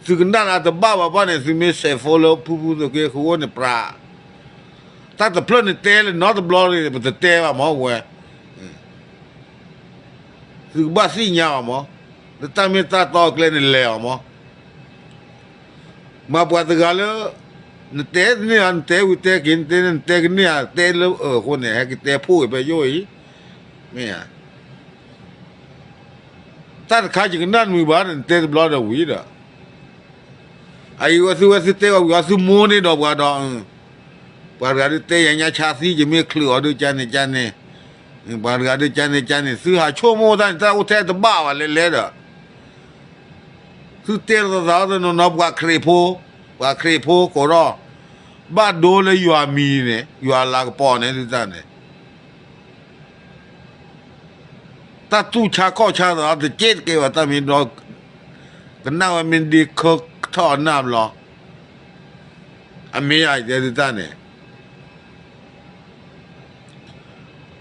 သုကနၣ်လၢတဘၣ်ဘၣ်ဘၣ်န့ၣ် သုမ့ၢ်စဲးဖိလၢဖုဖုသုးက့ဃုအိၣ်န့ၣ်ပြး တၢ်တဖျၢၣ်န့ၣ်တဲလၢနီတဘျီန့ၣ် ပတတဲဘၣ်မးဝဲ သုကဘၣ်သ့ၣ်ညါအီၤမး လၢတၢ်မ့ၢ်တၢ်တီအကျဲန့ၣ်လဲၤအီၤမး မ့ၢ်ပှၤတဂၤလၢ နတဲန့ၢ်ဧါ, နတဲဝံၤတဲက့ၤ, နတဲန့ၢ်နတဲကန့ၢ်ဧါ, တဲလၢအဃိန့ၣ် ဟဲကတဲဖှိၣ်က့ၤဖဲယိၣ်အံၤ, မ့ၢ်ဧါ. တၢ်တခါယကနၣ်နမုာ်ဘၣ်ဒီး နတဲတဘျီဒီးဝံၤဒီး, အအံၤဝဲသုဝဲသုတဲဝံၤ သုမိၢ်န့ၢ်ဒီးပှၤဒီး, ပှၤတဂၤဒုးတဲယၤညါဆါသံ ယမ့ၢ်ချုးအီၤဒုးကန့ၣ်ကန့ၣ်, ပှၤတဂၤဒုးကန့ၣ်ကန့ၣ် သုဟးဆိကမိၣ်တၢ်န့ၣ် တၢ်အိၣ်ထဲတဘၣ်ဘၣ်လဲၤလဲၤဒီး သုတဲလီၤသးအီၤတနီၤနီၤ ပှၤခရံာ်ဖိ, ပှၤခရံာ်ဖိကိးထီၣ်, ဘၣ်ဒိလၢယွၤမံၤန့ၣ် ယွၤလၤကပီၤန့ၣ်သုတၢ်န့ၣ်, တၢ်တူၢ်ဆါခီၣ်ဆါသးတက့ၢ်တက့ၢ်ဘၣ် တၢ်မ့ၢ်ဒီး, ကနၣ်ဝဲမ့ၢ်ဒ့ခၢထီၣ်အနၢ်ဘျီ, အမ့ၢ်ယတဲသုတၢ်န့ၣ်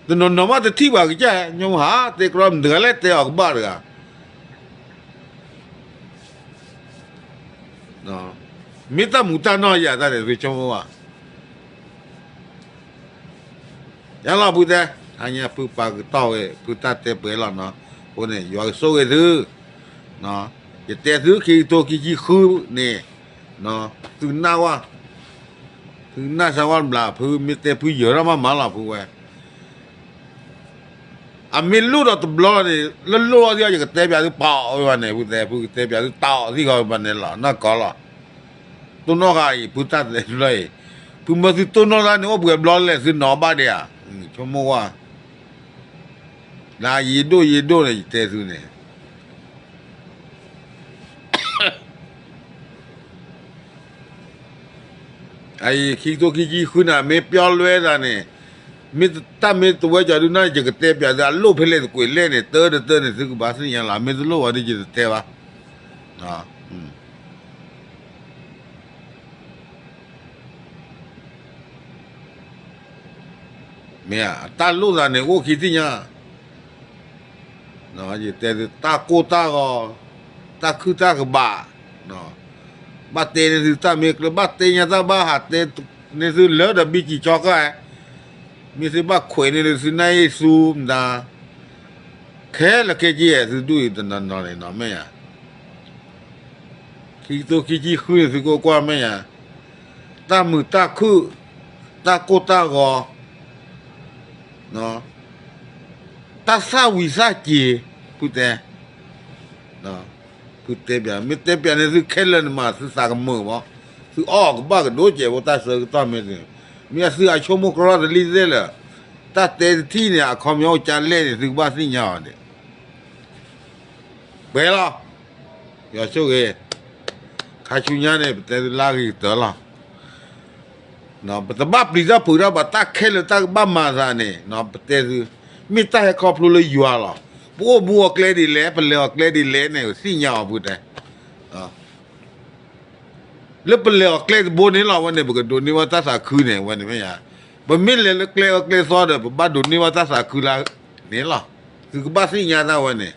တနီၤနီၤမးတထံၣ်ဘၣ်ကစၢ်, ညီမဟါတဲကြီမတၤတဂၤလဲၣ်တဲအီၤကဘၣ်တဂၤ, မ့ၢ်တၢ်မူးတၢ်နီၢ်ယၤတၢ်န့ၣ် သုဆိကမိၣ်ဘၣ်. ယလီၤဖုတဲ, ဟါညါဖုပာ်ကတီၢ်ဝဲ ဖုတၢ်တဲပှဲၤလီၤနီၤ, အဃိန့ၣ် ယွၤကဆိၣ်ဂ့ၤသု, ယတဲသုခံကထိခံဆံဃုန့ၣ်, သုကနၣ်ဝဲ, သုကနၣ်စၢၤဝဲတဘျီ ဖုမ့ၢ်တဲဖုယၢၤထီၣ်မးမးလီၤဖုဝဲ အမ့ၢ်လိၣ်ဒီးတဘျီန့ၣ် လၢလိၣ်အီၤသံအီၤ ယကတဲပၠးသုပာ်အီၤဝဲဘၣ်န့ၣ် ဖုတဲ ဖုကတဲပၠးသုတၢ်အီၤသံဂီၤဘၣ်န့ၣ်လီၤ နီၢ်ကီၢ်လီၤ. တိၢ်နီၣ်ဃာ်အံၤ ဖုတၢ်တဲတဘျီအံၤ, ဖုမၢသုတိၢ်နီၣ်တၢ်န့ၣ် အိၣ်ပှဲၤဘျီလဲၣ် သုနီၤဘၣ်ဒံးဧါ, ဆိကမိၣ်ဝဲ, လၢယံၤဒိၣ်ယံၤဒိၣ်န့ၣ် ယတဲသုန့ၣ် အအံၤ ခံကထိခံဆံဃုန့ၣ် မ့ၢ်ပျီလွဲသးန့ၣ်, မ့ၢ်တၢ်မ့ၢ်တဝဲကီၤဒုးန့ၣ် ယကတဲပၠးသု အလိၣ်ဖဲလဲၣ်တကွံာ်လဲၣ်န့ၣ် တၢတတၢန့ၣ် သုကဘၣ်သ့ၣ်ညါလီၤ. မ့ၢ်တလိၣ်ဘၣ်ဒီး ယတတဲဘၣ်. မ့ၢ်ဧါ, အတၢ်လိၣ်သးန့ၣ် အိၣ်ခံသ့ၣ်ညါ, ယတဲသု တၢ်ကိၢ်တၢ်ဂီၤ, တၢ်ခုၣ်တၢ်ကဘၣ်, ဘၣ်တဲန့ၢ်သုတၢ်မ့ၢ်ကျၢၤ ဘၣ်တဲညါတၢ်ဘၣ်ဟးတဲန့ၢ်သုလၢဒီးဘံကံၢ်ကၠီဃာ်, မ့ၢ်သုဘၣ်ခွဲးန့ၢ်သုနၢ်အ့ၣ်သူမတၤ, ခဲလၢာ်ခဲဆ့ သုဒူၣ်အံၤတနီၤနီၤန့ၣ်နီၤ မ့ၢ်ဧါ. ခံကထိခံဆံဃုန့ၣ် သုကကွၢ်မ့ၢ်ဧါ, တၢ်မုာ်တၢ်ခုၣ်, တၢ်ကိၢ်တၢ်ဂီၤ, တၢ်သၣ်ဝံၤသၣ်စ့ၤ, ဖုတဲ, ဖုတဲပၠး မ့ၢ်တဲပၠးန့ၣ် သုခဲလၢာ်န့ၣ်မး သုသးကမုာ်ဘၣ်, သုအီၣ်ကဘၣ်ကဒိၣ်စဲးဖိတၢ်ဆၢကတီၢ်မ့ၢ်သု, မ့ၢ်သုအဆိကမိၣ်ကြီတလံသ့ၣ်လၢာ်, တၢ်တဲတထံၣ်န့ၣ် အခီပညီအိၣ်ကၢလဲၣ်န့ၣ် သုကဘၣ်သ့ၣ်ညါအီၤန့ၣ် ပှဲၤလီၤ. ယွၤဆိၣ်ဂ့ၤ, ခါဆူညါန့ၣ် ပတဲသုလၢဂ့ၤကတၢၢ်လီၤ. ပတဘၣ်ပျံၤတၢ်ဖုးတၢ်ဘၣ် တၢ်ခဲလၢာ်တၢ်ကဘၣ်မၤသးန့ၣ် ပတဲသု, မ့ၢ်တၢ်ဟဲခီဖျိလၢယွၤလီၤ. ပအိၣ်မူအီၤကျဲဒ်လဲၣ် ပလဲၤအီၤကျဲဒ်လဲၣ်န့ၣ် သ့ၣ်ညါအီၤဖုတဲ လၢပလဲၤအီၤကျဲတဘိန့ၣ်လီၤ ဝဲန့ၣ် ပကဒိးန့ၢ်ဝဲတၢ်သးခုန့ၣ် ဝဲန့ၣ်မ့ၢ်ဧါ, ပမ့ၢ်လဲၤလၢကျဲအၢကျဲသီဒီး ပဘၣ်ဒိးန့ၢ်ဝဲတၢ်သးခုလၢန့ၣ်လီၤ. သုကဘၣ်သ့ၣ်ညါတၢ်ဝဲန့ၣ်,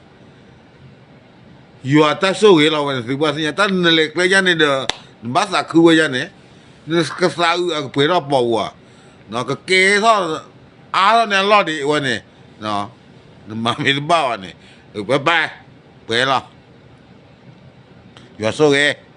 ယွၤတၢ်ဆိၣ်ဂ့ၤလီၤဝဲန့ၣ် သုကဘၣ်သ့ၣ်ညါ တၢ်နလဲၤကျဲယါန့ၣ်ဒီး နဘၣ်သးခုဝဲယါန့ၣ်, နကသးအုးအကပှဲၤထီၣ်ပိာ်ပူၤဧါ, ကကဲထီၣ်အါထီၣ်န့ၣ်အလီၢ်ဒံးဝဲန့ၣ်, နမၤမ့ၢ်တဘၣ်ဘၣ်န့ၣ်, ပှဲၤပှဲၤ, ပှဲၤလီၤ. ယွၤဆိၣ်ဂ့ၤ